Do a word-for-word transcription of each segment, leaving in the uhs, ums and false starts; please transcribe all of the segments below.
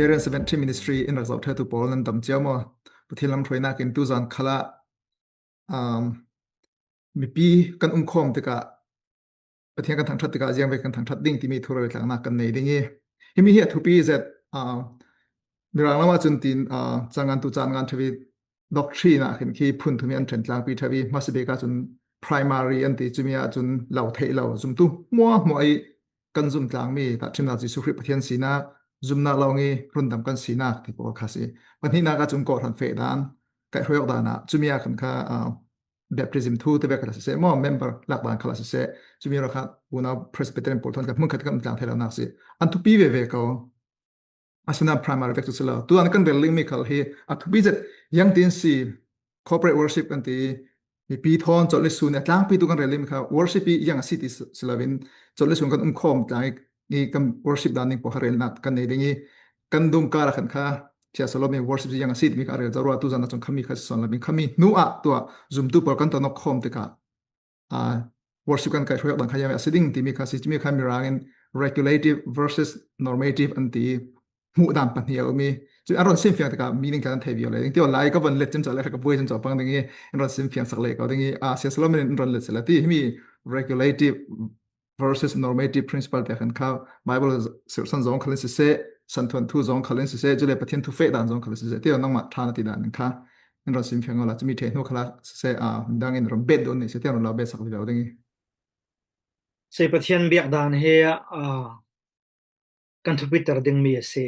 Presbyterian Seventh Day Ministry in rak zoh ṭhetu pawl nan dam cio maw? Pathian lam hruainakin tuzan khalah, um, mipi kan um khawm tikah Pathian kan thangṭhat tikah ziangvek kan thangṭhat ding timi thu rel tlaknak kan nei ding i, himi hi a thupi zet, uh, Mirang lamah cun tin, uh, cangan tu cangan ṭhavi doctrine ah khin khi phun thumi an ṭhen tlangpi ṭhavi hmasa bik ahcun primary an ti, cumi ahcun lo theih lo zumtu hmuahhmuah i kan zum tlangmi tahṭhimnak Jesuh Khrih Pathian sinak zumnak lawng i rundam kan sinak ti pawl kha si. Pahnihnak ahcun kawhhran feh dan, kaihhruai awk dan ah cumi ah khan kha, uh, baptism thu te vek kha siseh maw, member lak dan kha siseh, cumi rakhat unau Presbyterian pawl thawn kha hmunkhat kan um tlang thei lonak si. An thupi veve ko. Asinain primary vek cu si lo. Tuan kan rel dingmi khal hi a thupi zet, ziangtin si, corporate worship kan ti, mipi thawn colh le sun a tlangpi tu kan rel dingmi kha worship hi ziang a si ti si loin colh le sun kan um khawm tlang i, i kan worship dan ding pawl kha relnak kan nei ding i, kan dum kar ah khan kha Sia Solomon worship ziang a si timi kha a rel zo rua, tuzan ah cun khami kha si sawn loin khami hnu ah tuah zumtu pawl kan tonok khawm tikah, aa, worship kan kaihhruai awk dan kha ziang a si ding timi kha si, timi kha Mirang in regulative versus normative an ti i hmuh dan pahnih a um i, cu an ron simfiang tikah meaning kha kan thei viau le ding. Tio lai ka von let cun cawh le kha ka buai cun cawh pang ding i, an ron simfiang sak le ko ding i, aa, Sia Solomon in an ron let sila ti himi regulative versus normative principle te khan kha Bible sirhsan zong khalin siseh, santhuanthu zong khalin siseh, cule Pathian thu feh dan zong khalin siseh, tio nangmah ṭha na ti dan in kha in ron simfiang awla, cumi ṭheh hnu khala siseh, aa, midang in ron bet dawh nei siseh, tio ron lau bet sak viau ding i. Sei Pathian biak dan hi, aa, kan thupiter dingmi a si.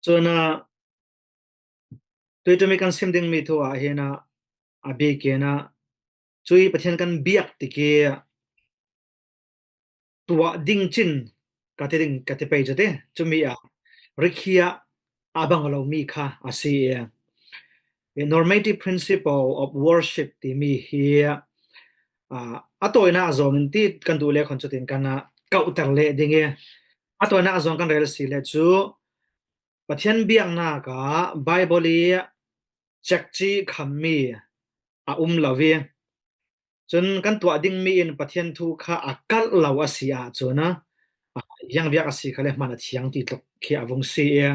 Cun, aa, tuitumi kan sim dingmi thu ah hin, aa, a bikin, aa, cui Pathian kan biak tik i tuah ding cin ka ti ding, ka ti pei cu ti. Cumi ah rikhiah a bang lomi kha a si i, normative principle of worship timi hi, aa, a tawinak zong in ti kan duh le khon cutin kan, aa, kauhter leh ding i, a tawinak zong kan rel si le cu Pathian biaknak ah Bible i cekci khammi a um lo i, cun kan tuah dingmi in Pathian thu kha a kalh lo a si ahcun, aa, ziangviak a si khal le hman a thiang ti tluk khi a vung si i,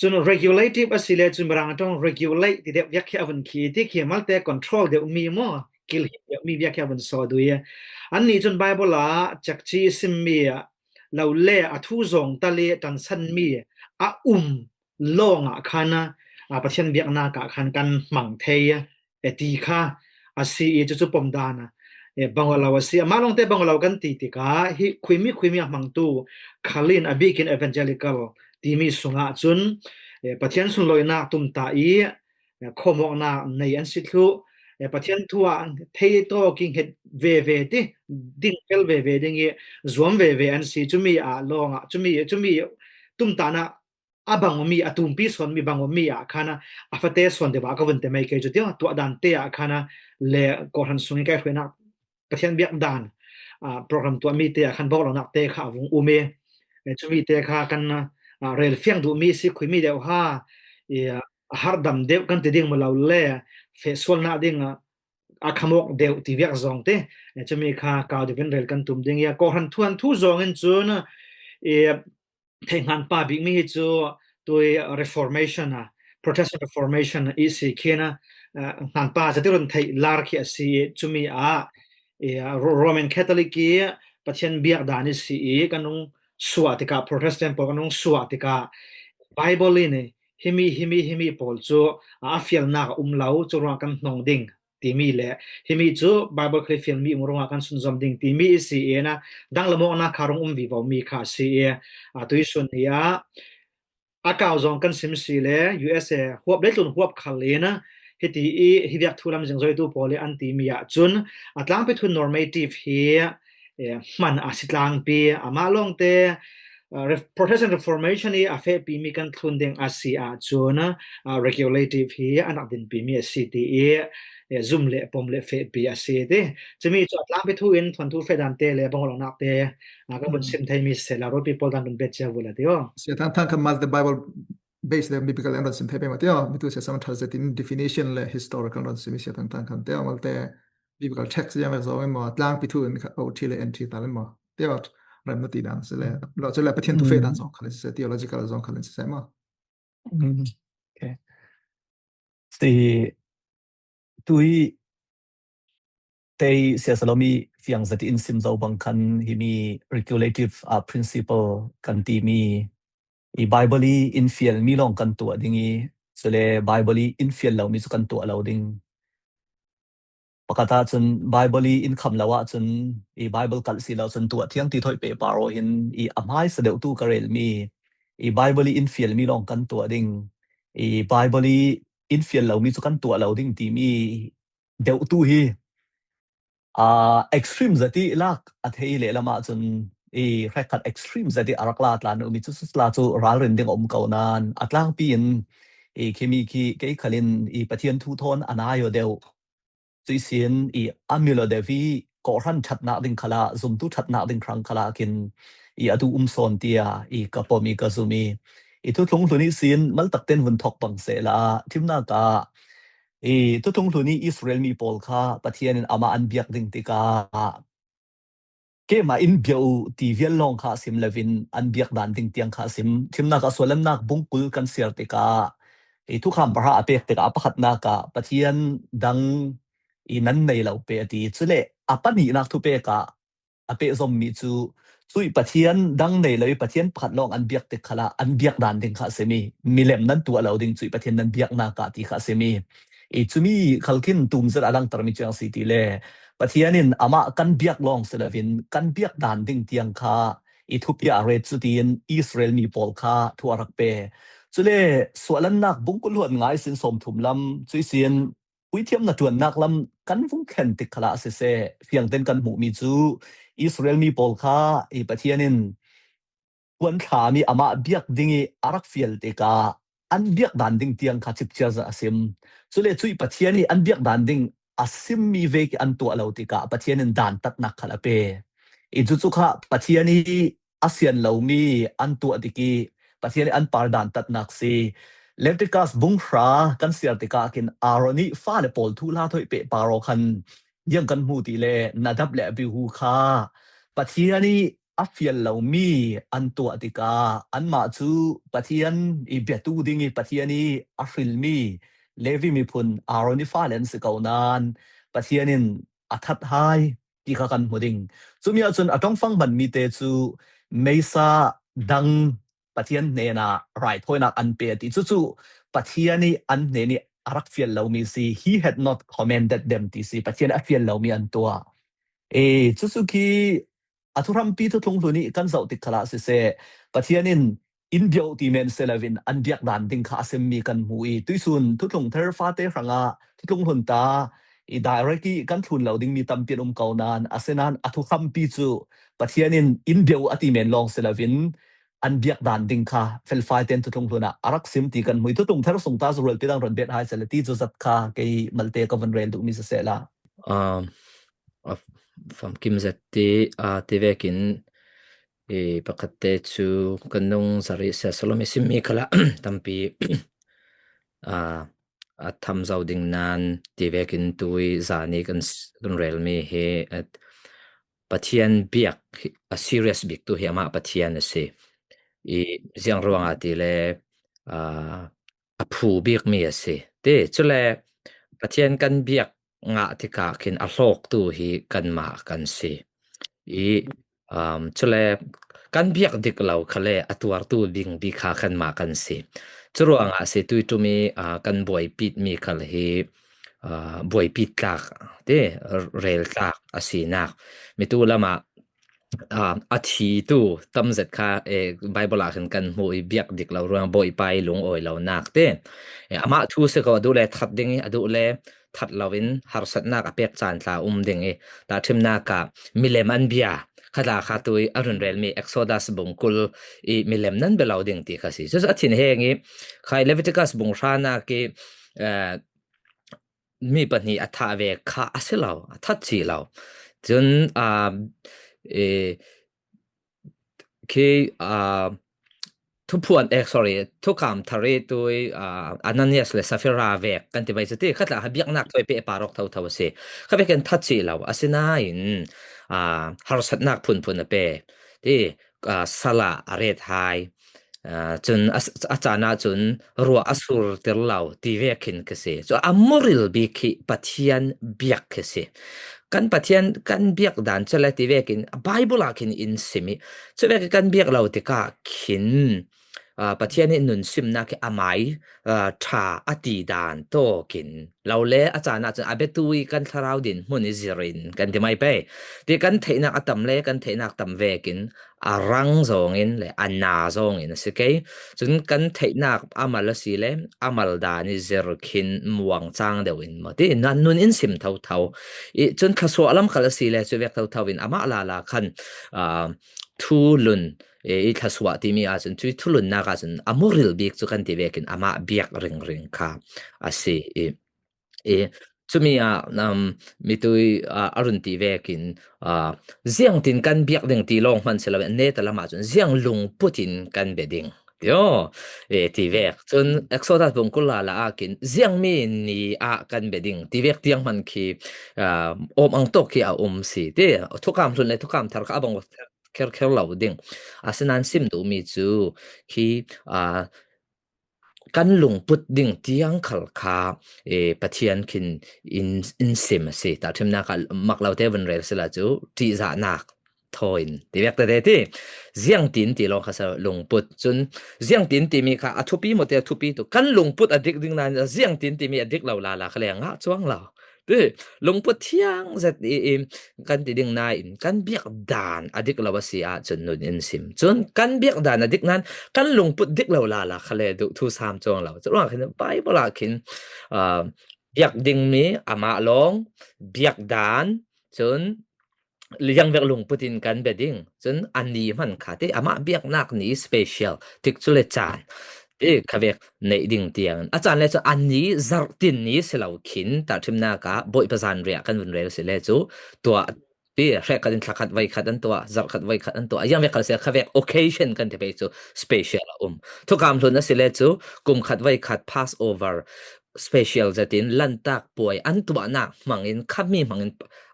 cun regulative a si le cun Mirang a ṭong regulate ti deuh viak khi a vun khi ti khi malte control deuhmi maw, kilhit deuhmi viak khi a vun sawh duh i, annih cun Bible ah cekci simmi lo le a thu zong tal i ṭansanmi a um lawngah khan, aa, Pathian biaknak ah khan kan hmang thei, e, ti kha a si i, cucu pom dan, e, bang lo a si. Amah lawngte bang lo kan ti tikah hi khuimi khuimi a hmangtu khalin a bikin evangelical timi sungah cun, e, Pathian sunlawinak tumtah i, e, khawmawknak nei an si thluh. E, Pathian thu ah thei tawk i hnget veve ti, ding fel veve ding i zuam veve an si. Cumi ah lawngah, cumi, cumi tumtahnak a bang awmi, a tumpi sawnmi bang awmi ah khan a fate sawn deuh ah ka vun ti mai kei cu tio, tuah dan te ah khan le kawhhran sung i kaihhruainak Pathian biak dan, aa, program tuahmi te ah khan bawnglonak te kha a vung um i, e, cumi te kha kan, aa, rel fiang duhmi si khuimi deuh ha, i, a harhdam deuh kan ti ding maw lo le feh sualnak ding, aa, a khamawk deuh ti viak zong te, e, cumi kha kau deuh in rel kan tum ding i, a kawhhran thuanthu zong in cun, i, theih hnganpa bikmi hi cu tui Reformation a, Protestant Reformation i si khin a, aa, hnganpa zati run theih lar khi a si i, cumi ah, i, Ro-, Roman Catholic i Pathian biak dan i si i kan nung suah tikah, Protestant pawl kan nung suah tikah Bible in himi, himi, himi pawl cu a fialnak a um lo, cu ruangah kan hnong ding timi le himi cu Bible kha fialmi um ruangah kan sunzom ding timi i si i, na dang lamawknak kha rung um vivo mi kha a si i, aa, tuisun ni ah a kau zong kan sim si le U S A huap, leitlun huap khal in hiti i hi viak thu lam zingzoitu pawl i an timi ah cun a tlangpi thu normative hi, e, hman a si tlangpi, amah lawngte, aa, Ref-, Protestant Reformation i a fehpimi kan thlun ding a si ahcun, aa, regulative hi a rak dinpimi a si ti i, e, zum le pom le fehpi a si ti. Cumi cu a tlangpi thu in thuanthu feh dan te le bang awloknak te, aa, kan vun sim theimi si sehla, rualpi pawl dan vun bet cia vula ti aw. Sia Thang Thang khan malte Bible base le biblical an ron sim thei pei maw ti aw. Mitu sia sam ṭha zetin definition le historical ron sim i Sia Thang Thang khan ti aw. Malte biblical text ziang vek zong in maw, tlangpi thu in kha O T le N T tal in maw ti aw. remna ti dan sile. Mm. Lo chule Pathian thu fe dan Mm. zong khalin sise, theological zong khalin sise maw. Mm. Okay. Si tui tei Sia Salomi fiang zati in sim zo bang khan himi regulative, ah, principle kan ti mi i Bible i in fial mi long kan tuah ding i, chule Bible i in fial lo mi chu kan tuah lo ding. Pakhat ah chun Bible i in kham lo ah chun i Bible kalh si lo chun tuah thiang ti thoih peh paro hin i a hmaisa deuh tu ka rel mi i Bible i in fial mi long kan tuah ding. I Bible i in fial lo mi chu kan tuah lo ding ti mi deuh tu hi. Ah, extreme zati lak a thei le lamah chun i hrekhat extreme zati a rak la tlan u mi chu sisla chu ralrin ding a um ko nan a tlangpi in i khimi khi kei khalin i Pathian thu thawn a nai aw deuh. Cuisin i a mil aw deuh i kawhhran thatnak ding khala, zumtu thatnak ding khrang khala kin i atu um sawn tia i ka pom i ka zum i. I thuthlung hlun i sin maltak ten vun thok bang sehla thimnak ah i thuthlung hlun i Israel mi pawl kha Pathian in amah an biak ding tikah keimah in bia uh ti vial lawng kha a sim lovin an biak dan ding tiang kha a sim. Thimnak ah Sualannak bungkul kan siar tikah i thukham pahra a pek tikah a pakhatnak ah Pathian dang i nan nei lo pe a ti. Cule a panihnak thu pek ah a pehzom mi cu cuih Pathian dang nei lo i Pathian pakhat lawng an biak tik khalah an biak dan ding kha a sim i milem nan tuah lo ding cuih Pathian nan biaknak ah ti kha a sim i i cumi khalkhin tumzet a langtermi cu ang si ti le Pathian in amah kan biak lawng si lovin kan biak dan ding tiang kha i thupi a ret cutin Israel mi pawl kha thu a rak pe. Cule Suahlannak bungkul huat ngai sin sawmthum lam cuisin puithiam na ṭuannak lam kan vung thlen tik khalah siseh, fiangten kan hmuhmi cu Israel mi pawl kha i Pathian in puan thlami amah biak ding i a rak fial tikah an biak dan ding tiang kha cipciar zat a sim. Cule cuih Pathian i an biak dan ding a simmi vek i an tuah lo tikah Pathian in dantatnak khal a pe. I cucu kha Pathian i a sian lomi an tuah dik i Pathian i an par dantatnak si. Leviticus bung hra kan siar tikah kin Aaron i fale pawl thu hla thoih peh paro khan ziang kan hmu ti le Nadab le Abihu kha Pathian i a fial lomi an tuah tikah anmah cu Pathian i biatu ding i Pathian i a hrilmi Levi miphun Aaron i fale an si ko nan Pathian in a that hai ti kha kan hmu ding. Cumi ahcun a ṭongfang hmanmi te cu meisa dang Pathian hnenah raithawinak an pe a ti. Cucu Pathian i an hnen i a rak fial lomi si, he had not commanded them ti si, Pathian a fial lomi an tuah. E, cucu khi a thuhrampi thuthlung hlun i kan zoh tik khalah siseh, Pathian in in bia uh ti men si lovin an biak dan ding kha a simmi kan hmu i, tuisun thuthlung ther fate hrangah thuthlung hlun ta i direct i kan thlun lo dingmi tampi an um ko nan, asinain a thuhrampi cu Pathian in in bia uh a ti men lawng si lovin an biak dan ding kha felfai ten thuthlung hlun ah a rak sim ti kan hmu i, thuthlung ther sung ta cu rualpi dang ron bet hai seh la ti cu zat kha kei malte ka vun rel duhmi siseh la. Um, a famkim zat ti, ah, ti vekin i pakhatte cu kan nung zarih Sia Salomi simmi khalah tampi, ah, a tham zo ding nan ti vekin tui zani kan s-, kan relmi hi, eh, Pathian biak hi, a serious bik tu hi amah Pathian a si. I ziang ruangah ti le, ah, a phu bikmi a si. Ti, cule Pathian kan biak ngah tikah khin a hlawktu hi kanmah kan si. I, um, cule kan biak dik lo khale a tuartu ding bik kha kanmah kan si. Curuangah si tuiṭum i, ah, kan buaipitmi khal hi, ah, buaipit tlak, ti, rel tlak a sinak. Mitu lamah, ah, a thitu tamzet kha, eh, Bible ah khin kan hmuh i biak dik lo ruang Bawipa i lungawi lonak ti. Eh, amah thu si ko a duh le that ding i, a duh le that loin harsatnak a pek caan tla um ding i, tahṭhimnak ah milem an bia kha tla kha tui a run relmi Exodus bungkul i milem nan bia lo ding ti kha si. Cucu a thinheng i khai Leviticus bung hranak i, eh, mi pahnih a thah ve kha a si lo, a that si lo. Cun, ah, eh, khi, ah, thuphuan, eh, sorry, thukham thar i tui, ah, Ananias le Safira vek kan ti mai cu ti, khatla ha biaknak thawi peh a parok thotho a si. Kha vekin that si lo, asinain, ah, harsatnak phunphun a pe. ti, aa, sal ah a ret hai, aa, cun a, a caan ah cun ruah a surtir lo ti vekin ka si. Cu a muril bik hi Pathian biak ka si. Kan Pathian kan biak dan cu le ti vekin Baibal ah khin in sim i, cu vekin kan biak lo tikah khin, aa, Pathian hi nun simnak hi amai, aa, ṭha a ti dan tawkin lo le a caan ah cun a biatu i kan thlarau dinhmun i zir in kan ti mai pei. Ti kan theihnak a tam le kan theihnak tam vekin a rang zawngin le a na zawngin a si kei. Cun kan theihnak a mal a si le a mal dan i zir khin muang cang deuh in maw ti nan nun in sim thotho. I cun thluasuah lam khal a si le cu vek thotho in amah lala khan, aa, thu lun, e, i thluasuah timi ahcun, cu thulunnak ahcun a muril bik cu kan ti vekin amah biak ringring kha a si. I, i, cumi ah, um, mitui, ah, a run ti vekin, ah, ziangtin kan biak ding ti lawng hman si lo, neta lam ahcun ziang lungput in kan bia ding. Tio, e, ti vek. Cun Exodus bung kul lala ah khin ziangmi ni ah kan bia ding ti vek tiang hman khi, ah, awm ang tawk khi a um si. Ti, thukam hlun le thukam thar kha a bang kherkher lo ding. Asinain sim duhmi cu khi, aa, kan lungput ding tiang khal kha, e, Pathian khin in, in sim a si. Tahṭhimnak ah mak lo te vun rel sila cu ṭihzahnak thaw in ti vek tete ti. Ziangtin ti lawng kha sa lungput. Cun ziangtin timi kha a thupi maw te a thupi tu. Kan lungput a dik ding nain ziangtin timi a dik lo lala kha le a ngah cuang lo. Ti, lungput thiang zet i, i kan ti ding nain kan biak dan a dik lo a si ahcun nun in sim. Cun kan biak dan a dik nain kan lungput dik lo lala kha le duh thu sam cuang lo. Curuang khin Baibal ah khin, aa, biak dingmi amah lawng, biak dan, cun ziang vek lungput in kan bia ding. Cun a ni hman kha ti amah biaknak ni special tik cu le caan ti kha vek neih ding tiang a caan le cu a ni zarh tin ni si lo khin tahṭhimnak ah Bawipa zanriah kan vun rel si le cu tuah ti hrekkhat in thlakhat voikhat an tuah, zarhkhat voikhat an tuah. A ziang vek khal si kha vek occasion kan ti pei cu special a um. Thukam hlun a si le cu kum khat voikhat Passover special zetin lantak puai an tuahnak hmangin, khami hmangin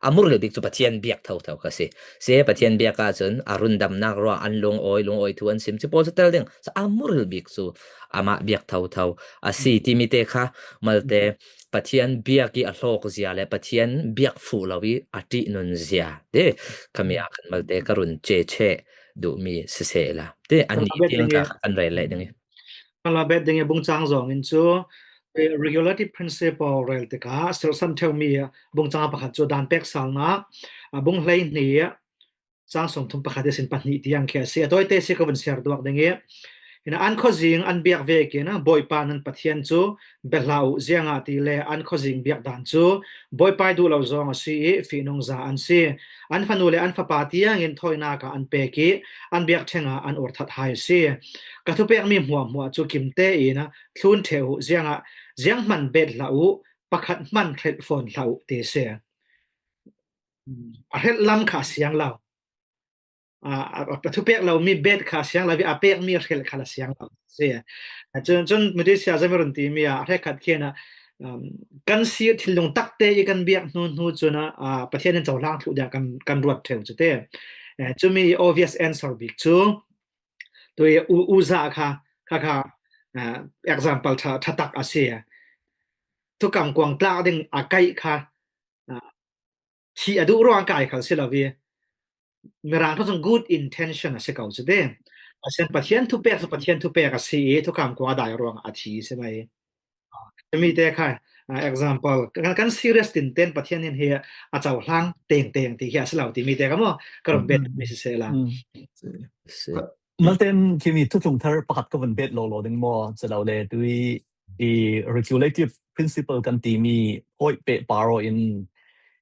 a muril bik cu Pathian biak thotho kha si. Si Pathian biak ahcun a rundamnak ruang an lungawi, lungawi thu an sim cu pawl cu tel ding. Cu a muril bik cu amah biak thotho a si timi te kha malte Pathian biak i a hlawk zia le Pathian biak fuh lo i a ṭihnun zia te khami ah khan malte ka run ceceh duhmi sisehla te a ni tiang ka kan rel leh ding i. Kan la bet ding i bungcang zong in cu, eh, regulative principle rel tikah silsan ṭheumi bungcang pakhat cu dan pek salnak, a bung hleihnih, cang sawmthum pakhat ihsin pahnih tiang khi a si. A tawite si ka vun siar duak ding i, hina an khuazing an biak vekin Bawipa nan Pathian cu bia hlah uh, ziangahtile an khuazing biak dan cu Bawipa ih duh lo zong a si i fihnung za an si. An fanu le an fapa tiangin thawinak ah an pek i an biak ṭheng ah an urthat hai a si. Ka thupekmi hmuahhmuah cu kim tein thlun ṭheh uh, ziangah zianghman bet hlah uh, pakhat hman hrelh fawn hlah uh ti a si. A hrelh lam kha a siang lo. A, a, a thupek lomi bet kha a siang lo, a pekmi hrelh kha a siang lo. Si. Cun, cun Mudisia Zamirun timi a hrekkhat khi na, um, kan si thinlung takte i kan biak hnu, hnu cun a, a, Pathian in cohlang thluh ding kan, kan ruat ṭheu cu te. Eh, cumi obvious answer bik cu tui u, u za kha, kha, kha, eh, example ṭha, ṭha tak a si. Thukam kuang tlak ding a kaih kha, ah, thih a duh ruang kai khal si lo i, Mirang thawng good intention a si ko cu te. Pathian, Pathian thupek cu Pathian thupek a si i, thukam kuang a dai ruang a thi si mai. Mite kha, ah, example, kan, kan serious tinten Pathian in hi a cohlang tengteng ti hi a si lo ti mite kha maw, ka run bet mi sisehla. Malte in khi mi thuthlung thar pakhat ka vun bet lawlaw ding maw, si lo le tui i regulative principle kan timi hoih pehpar aw in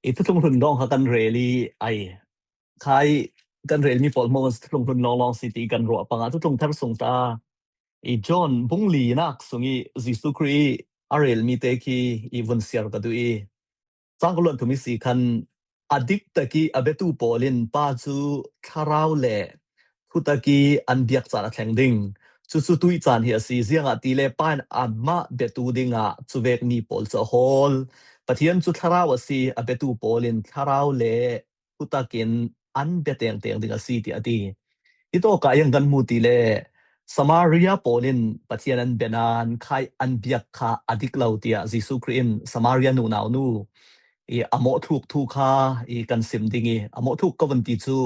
i thuthlung hlun dawng kha kan rel i ai, khai kan relmi pawl hmang thuthlung hlun lawnglawng si ti kan ruah panga thuthlung thar sung ta i John bung linak sung i Jesuh Khrih i a relmi te khi i vun siar ka duh i cang ka luan thum i si khan a dik tak i a biatu pawl in Pa cu thlarau le thutak i an biak caan a thleng ding. Cucu tuih caan hi a si, ziangahtile Pa in amah biatu dingah cuvek mi pawl cu a hawl. Pathian cu thlarau a si, a biatu pawl in thlarau le thutak in an bia tengteng ding a si, tiah a ti. Hitawkah iang kan hmu ti le Samaria pawl in Pathian an bia nan khai an biak kha a dik lo tiah Jesuh Khrih in Samaria nunau nu i a mawhthluk thu kha i kan sim ding i a mawhthluk ka vun ti cu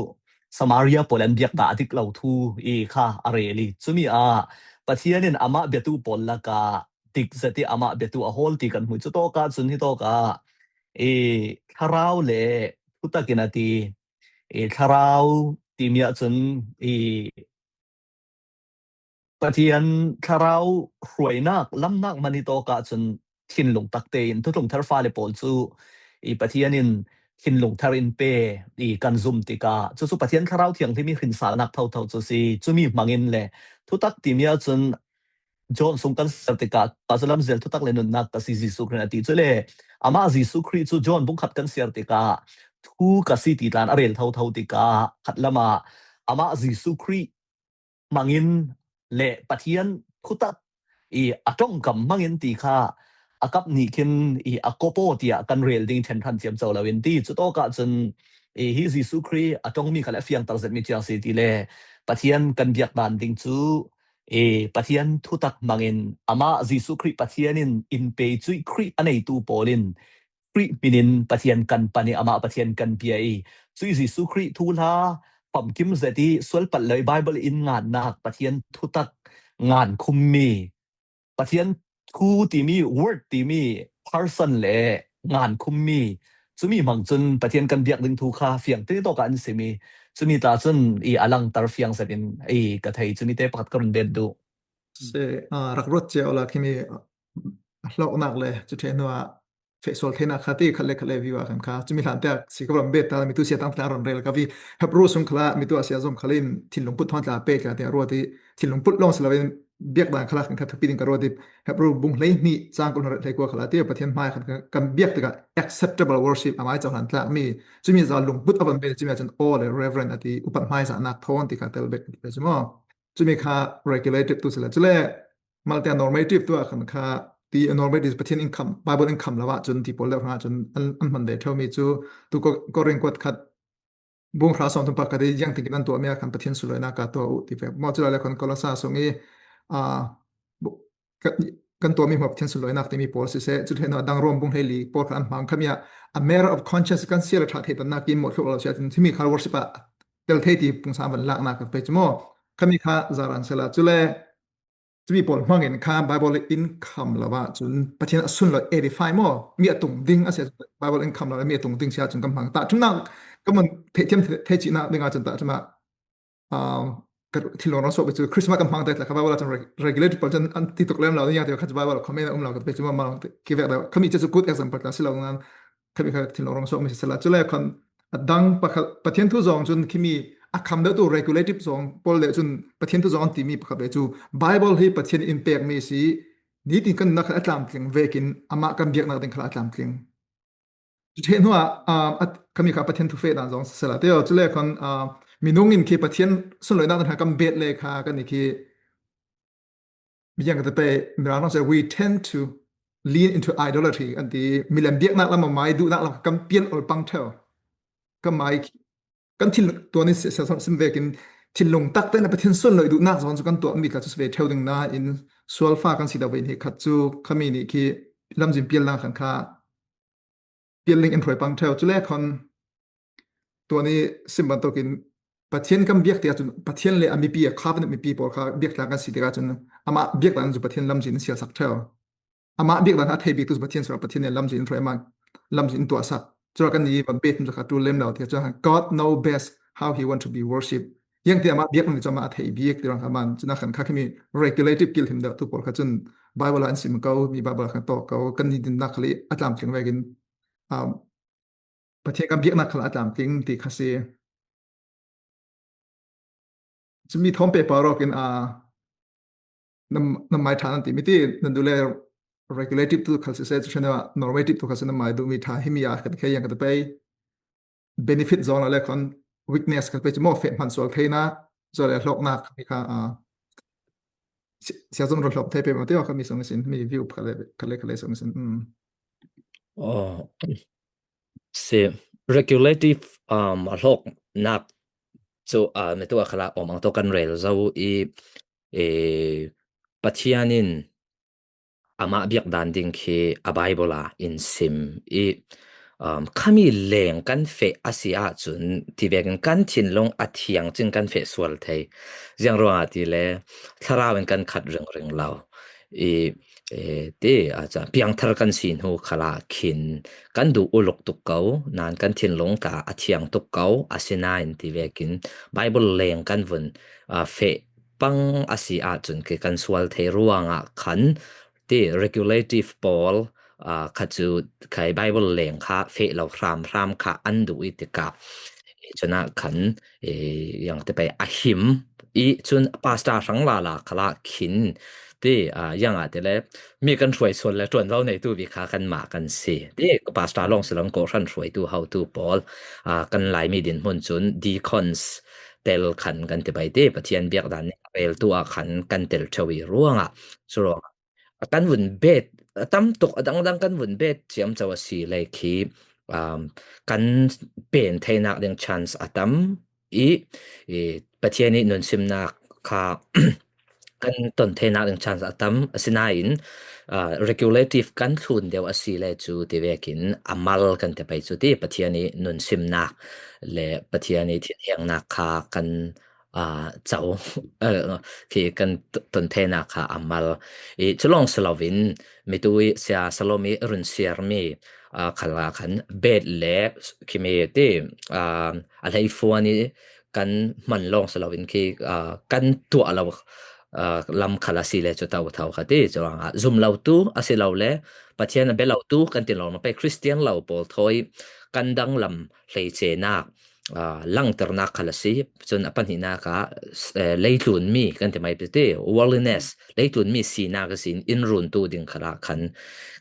Samaria pawl an biakna a dik lo thu i kha a rel i cumi ah Pathian in amah biatu pawl lakah dik zet i amah biatu a hawl ti kan hmu i cu tawkah cun hitawkah i thlarau le thutak in a ti i thlarau timi ahcun i Pathian thlarau hruainak lamnak man hitawkah cun thinlung takte in thutlung tharfale pawl cu i Pathian in thinlung thar in pe i kan zum tikah cucu Pathian thlarau thianghlim i hrinsalnak thotho cu si. Cumi hmangin le thutak timi ahcun John sung kan ser tikah ka cu lamzel thutak le nunnak ka si Jesuh Khrih a ti cu le amah Jesuh Khrih cu John bungkhat kan ser tikah thu ka si ti tlan a rel thotho tikah khatlam ah amah Jesuh Khrih hmangin le Pathian thutak i a ṭongkam hmangin ti kha a kap nih khin i a kopaw tiah kan rel ding ṭhen hran thiam co lo in ti cu tawkah cun i hi Jesuh Khrih a ṭongmi kha le a fiangter zetmi cia si ti le Pathian kan biak dan ding cu i Pathian thutak hmangin amah Jesuh Khrih Pathian in in pe cuih Khrih a neitu pawl in Khrih hminin Pathian kan pan i amah Pathian kan bia i cuih Jesuh Khrih thuhla famkim zet i sualpalh lo i Bible in ngannak Pathian thutak ngan khummi Pathian thu timi word timi person le ngan khummi cumi hmang cun Pathian kan biak ding thu kha fiang te tawkah an simi cumi tla cun i a langter fiang zet in i ka thei cumi te pakhat ka run bet duh. Se, ah, rak ruat cia awla khimi a hlawknak le cu ṭheh hnuah feh sual theinak kha ti khat le khat le view ah kan kha cumi hlan tiak si ka ram bet ta mi tu sia tang tla ron rel ka vi Hebru sung khala mi tu a sia zom khalin thinlung put thawn tla pe tla tiah ruat i thinlung put lawng si loin biak dan khala kan kha thupi ding ka ruat i Hebru bung hlei hnih cang kul hlei kua khala ti Pathian hmai khan kan biak tikah acceptable worship amai cohlan tlak mi cumi za lungput a van bet cumi ah cun aw le reverend a ti upat hmai zahnak thawn ti kha tel bet ka ti pe cu maw? Cumi kha regulative tu si le cule malte normative tu ah khan kha ti normative Pathian in kham Bible in kham lo ah cun ti pawl deuh hrangah cun an, an hman ve ṭheu mi cu tu Korin kuat khat bung hra sawm thum pakhat i ziangtinkin an tuahmi ah khan Pathian sunlawinak ka tuah uh ti ve maw? Cule le khan Kolosa sung i, ah, bu-, kan, kan tuahmi hmuah Pathian sunlawinak timi pawl siseh, cu ṭheh hnuah dang Rom bung hleili pawl khan an hmang khami ah a matter of conscience kan sia le ṭha theitannak in mawhthluk lo sia cun himi kha worship ah tel thei ti pungsan van laknak kan pei cu maw? Khami kha zaran sela cule cumi pawl hmangin kha Bible in kham lo ah cun Pathian a sunlawi edify maw? Mi a tung ding a sia Bible in kham lo le mi a tung ding sia cun kan hmang. Tahṭhimnak kan man theihthiam thei cihnak dingah cun tahṭhimah, um, ka thinlung rawng suak cu Christmas kan hmang te tla kha Bible ah cun reg-, regulative pawl cun an ti tuk lem lo ding ah ti kha cu Bible ah comment a um lo ka pe cu mah mah ki vek deuh. Khami cu good example tla si lo nan khami kha thinlung rawng suak mi si sela. Cule khan a dang pakhat Pathian thu zong cun khimi a kham deuh tu regulative zong pawl deuh cun Pathian thu zong an timi pakhat ve cu Bible hi Pathian in pekmi si nitin kan nak khan a tlamtling vekin amah kan biaknak ding khala a tlamtling. Cu ṭheh hnuah, ah, a, khami kha Pathian thu feh dan zong sisela te aw. Cule khan, ah, minung in khi Pathian sunlawinak ding kha kan bet le kha kan i khi biang ka te pei Mirang se we tend to lean into idolatry an ti milem biaknak lam a mai duhnak lam kan pial ol pang ṭheu. Kan mai kan thin tuan in sia sim vekin thinlung takte na Pathian sunlawi duhnak zong cu kan tuah mi tla cu si ve ṭheu ding nain sualfa kan si deuh ve in hi khat cu khami nih khi lamzin pial dang khan kha pial ding in hruai pang ṭheu. Cule khan tuan i sim bantukin Pathian kan biak tiah cun Pathian le a mipi a covenant mipi pawl kha biak tla kan si tikah cun amah biak dan cu Pathian lamzin in sialsak ṭheu. Amah biak dan a thei bik tu Pathian sura Pathian le lamzin in hruai amah lamzin in tuahsak. Cura kan i van pet hnu kha ṭul lem lo tiah cun God know best how he want to be worship. Yang ti amah biak dan cu amah a thei bik ti rang kha man cun a khan kha khimi regulative kilhim deuh tu pawl kha cun Bible ah an sim ko mi Bible ah khan tawk ko kan ni dinnak khali a tlamtling vekin, um, Pathian kan biaknak khal a tlamtling ti kha si. Cumi thawm pe pah rawk in, aa, nan, nan mai ṭha nan ti mi ti nan duh le regulative tu khal siseh, cu ṭhen ah normative tu khal si nan mai duh mi ṭha hi mi a kan khe yang ka ta pei. Benefit zong lo le khan weakness ka pei cu maw feh hman sual theinak, zual le hlawknak mi kha, aa, si-, sia zong run hlawk thei pei maw ti aw kha mi sung sin, mi view kha le, kha le, kha le sung sin. Mm. Oh, si regulative, um, a hlawknak Cu, aa, mi tu a khalah om ang to kan rel zo i, e, Pathian in amah biak dan ding khi a Bible ah in sim i, um, khami leng kan feh a si ahcun tivekin kan thinlung a thiang cin kan feh sual thei. Ziang ruangah ti le thlarau in kan khat ringring lo. I, e, ti, a, ca, piangthar kan si hnu khalah khin kan duh uluk tuk ko, nan kan thinlung ta a thiang tuk ko, asinain tivekin Bible leng kan vun, a, feh pang a si ahcun khi kan sual thei ruangah khan ti regulative pawl, aa, kha cu khai Bible leng kha feh lo hram hram kha an duh i tikah, e, cun ah khan, e, yang te pei a him i cun pastor hrang lala khalah khin ti, aa, yang ah ti le mi kan hruai sual le ṭuan lo neitu bik kha kanmah kan si. Ti pastor lawng si lo, kawhhran hruaitu hotu pawl, aa, kan Laimi dinhmun cun deacons tel khan kan ti bai ti, Pathian biak dan nih a reltu ah khan kan tel ṭheu i ruangah, cu ruangah a kan vun bet, a tam tuk a dangdang kan vun bet ciamco a si le khi, um, kan pen theinak ding chance a tam i, i Pathian i nunsimnak kha kan ton theinak ding chance a tam. Asinain, uh, regulative kan thlun deuh a si le cu tivekin a mal kan ti pei cu ti, Pathian i nunsimnak le Pathian i thinhiangnak kha kan, aa, co, aa, khi kan t-, ton theinak kha a mal. I, cu lawng si loin, mi tu i Sia Salom i run siarmi, aa, khalah khan bet le khimi ti, aa, a hleifuan i kan hman lawng si loin khi, aa, kan tuah lo, aa, lam khal a si le cu tau tho kha ti. Cu ruangah zum lo tu a si lo le Pathian a bia lo tu kan ti lo, na pei Christian lo pawl thawi kan danglam hleicenak, aa, langternak khal a si. Cun a pahnihnak ah, s-, eh, leitlunmi kan ti mai ti, worldliness, leitlunmi sinak ihsin in runtu ding khalah khan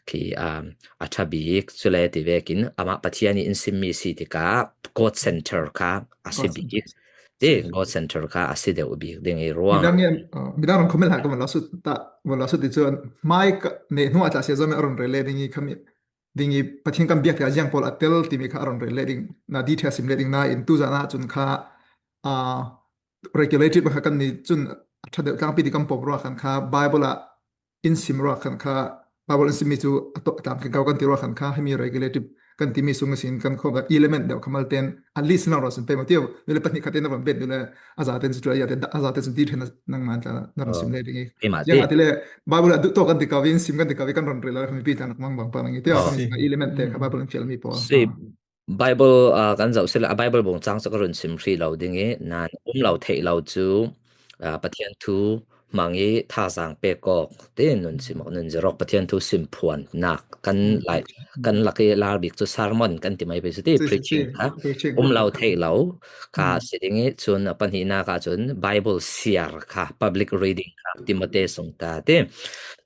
khi, aa, a ṭha bik. Cule tivekin amah Pathian i in simmi si tikah God center kha a si bik. Ti, God center kha a si deuh bik ding i ruang. Midang in, aa, midang rang comment hlah ka von lo sut ta, von lo sut ti cun mai ka ne hnu a tla sia zom a run rel le ding i khami ding i Pathian kan biak tiah ziang pawl a tel timi kha a run rel le ding, na detail sim le ding nain tuzan ah cun kha, aa, regulative kha kan ni cun a ṭha deuh tlangpi ti kan pom ruah khan kha Bible ah in sim ruah khan kha Bible in simmi cu a tawh a tlam kengkau kan ti ruah khan kha himi regulative kan timi sung ihsin kan khawm element deuh kha malte in at least na ruah sin pei maw tio, vele pahnih khat te na ruah bet vele a za ten cu ṭuai a te a za te cun ti ṭhen nangmah tla na ruah sim le ding i. Keimah ziang ti. Ah ti le Bible ah duh tawk kan ti kau in sim kan ti kau i kan run rel a khami pi tla nak mang bang pang i tio. Ah. Khami element te kha Bible in fialmi pawl. Si. Ah. Bible, ah, kan zoh si le a Bible bung cang cu ka run sim hrih lo ding i nan um lo theih lo cu, ah, Pathian thu hmang i thazaang pek awk ti nun sim awk nun zir awk Pathian thu sim phuan nak kan lai kan lak i lar bik cu sermon kan ti mai pei cu ti, preaching kha um lo theih lo kha si ding i cun a pahnihnak ah cun Bible siar kha public reading kha Timote sung ta ti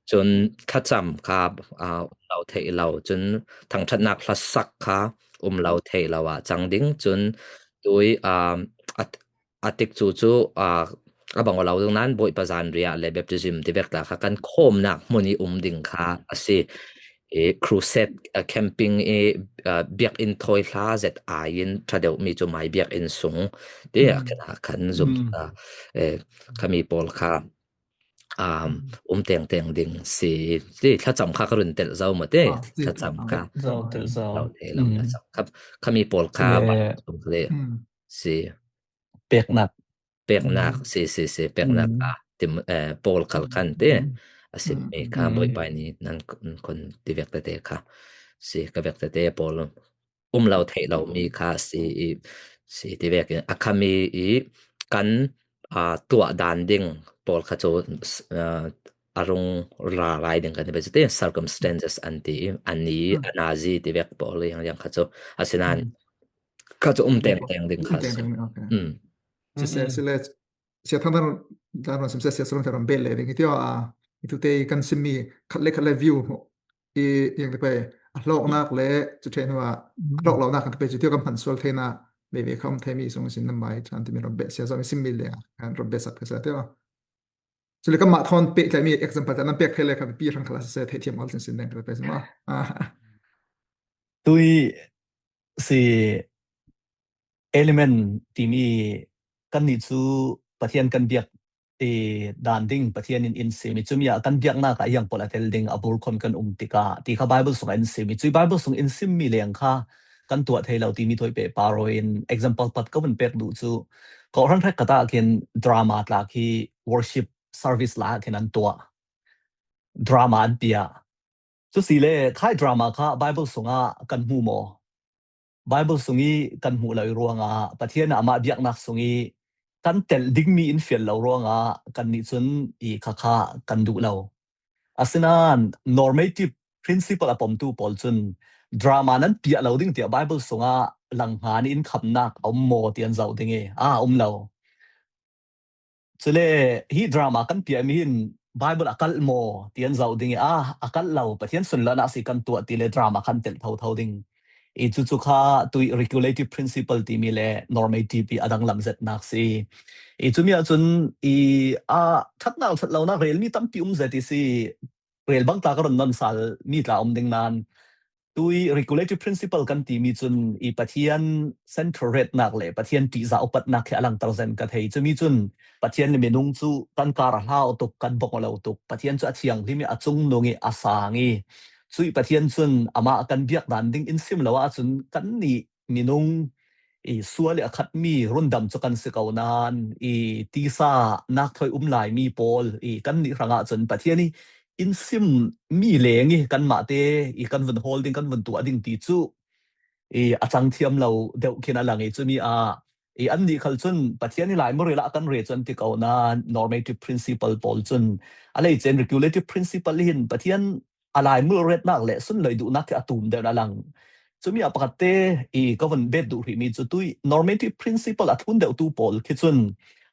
cun thlacam kha, aa, um lo theih lo cun thangṭhatnak hlasak kha um lo theih lo ah cang ding cun tui, aa, a a tikcu cu, aa, a bang aw lo ding nain Bawipa zanriah le baptism ti vek tla kha kan khawmnak hmun i um ding kha a si. I crusade, a camping i, aa, biakinn thawi hla zet ai in ṭha deuhmi cu mai biakinn sung ti a khan a khan zum, aa, eh, khami pawl kha, aa, um tengteng ding si ti thlacam kha ka run telh zo maw ti thlacam kha zo telh zo lo thei lo thlacam kha khami pawl kha le si. Peknak. Peknak, si, si, si, peknak a, tim, eh, pawl khal khan te, a simmi kha Bawipa nih nan kon ti vek tete kha. Si, ka vek tete pawl um lo theih lo mi kha si, i, si ti vek i, a khami i kan, a, tuah dan ding pawl kha cu, s-, a, a rung ra rai ding kan ti ve cu ti, circumstances an ti i, a ni, a nazi ti vek pawl i, yang, yang kha cu, asinain, kha cu um tengteng ding kha si. Siseh, sile, sia thang dan, dan ron simseh, sia salon thang ron bel le ding. Itio a, itute i kan simmi khat le khat le view i yang te pai a hlawknak le cu ṭheh hnu ah a hlawk lonak kan te pai cu tio kan hman sual theina veve kha um theimi sung sin nan mai chan timi ron beh sia zong i simmi le kan ron beh sat ka sa tio. Cule kanmah thawn peh tlaimi example tla nan pek thei le kha pi hrang khala siseh theihthiam awk sin sin deng ka pe sima. Tui si element timi kannih cu Pathian kan biak i dan ding Pathian in in sim i, cumi ah kan biaknak ah hiang pawl a tel ding a bur khon kan um tikah ti kha Bible sung ah in sim i, cui Bible sung in simmi leng kha kan tuah thei lo timi thawi pehpar in example pakhat ka vun pek duh cu, kawhhran hrekkhat ah khin drama tla khi worship service la ah khin an tuah, drama an piah. Cu si le khai drama kha Bible sungah kan hmu maw? Bible sung i kan hmuh lo i ruangah Pathian amah biaknak sung i kan telh dingmi in fial lo ruangah kannih cun i khakha kan duh lo. Asinain normative principle a pomtu pawl cun drama nan piah lo ding tiah Bible sungah langhngan in khamnak a um maw ti an zoh ding i, a um lo. Cule hi drama kan piahmi hin Bible a kalh maw ti an zoh ding i, a a kalh lo, Pathian sunlanak si kan tuah ti le drama kan telh thotho ding. I cucu kha tui regulative principle timi le normative i a danglam zetnak si. I cumi ahcun i a ṭhatnak ṭhat lonak relmi tampi um zet i si. Rel bang tla ka run non sal mi tla um ding nain tui regulative principle kan timi cun i Pathian center retnak le Pathian ṭihzah upatnak khi a langter zen ka thei. Cumi cun Pathian le minung cu kan kar a hlau tuk, kan bawng lo tuk. Pathian cu a thianghlim i a cungnung i a sang i, cui Pathian cun amah kan biak dan ding in sim lo ahcun kannih minung i sual i a khatmi rundam cu kan si ko nain i tisa nak thawi um laimi pawl i kannih hrangah cun Pathian i in simmi leng i kanmah te i kan vun hawl ding, kan vun tuah ding ti cu i a cang thiam lo deuh khin a lang i, cumi ah i annih khal cun Pathian i Lai Muril ah kan re cu an ti ko nain normative principle pawl cun a lei cen regulative principle i hin Pathian a Lai Muril retnak le sunlawih duhnak khi a tum deuh a lang. Cumi ah pakhat te i ka vun bet duh hrihmi cu tui normative principle a thlun deuhtu pawl khi cun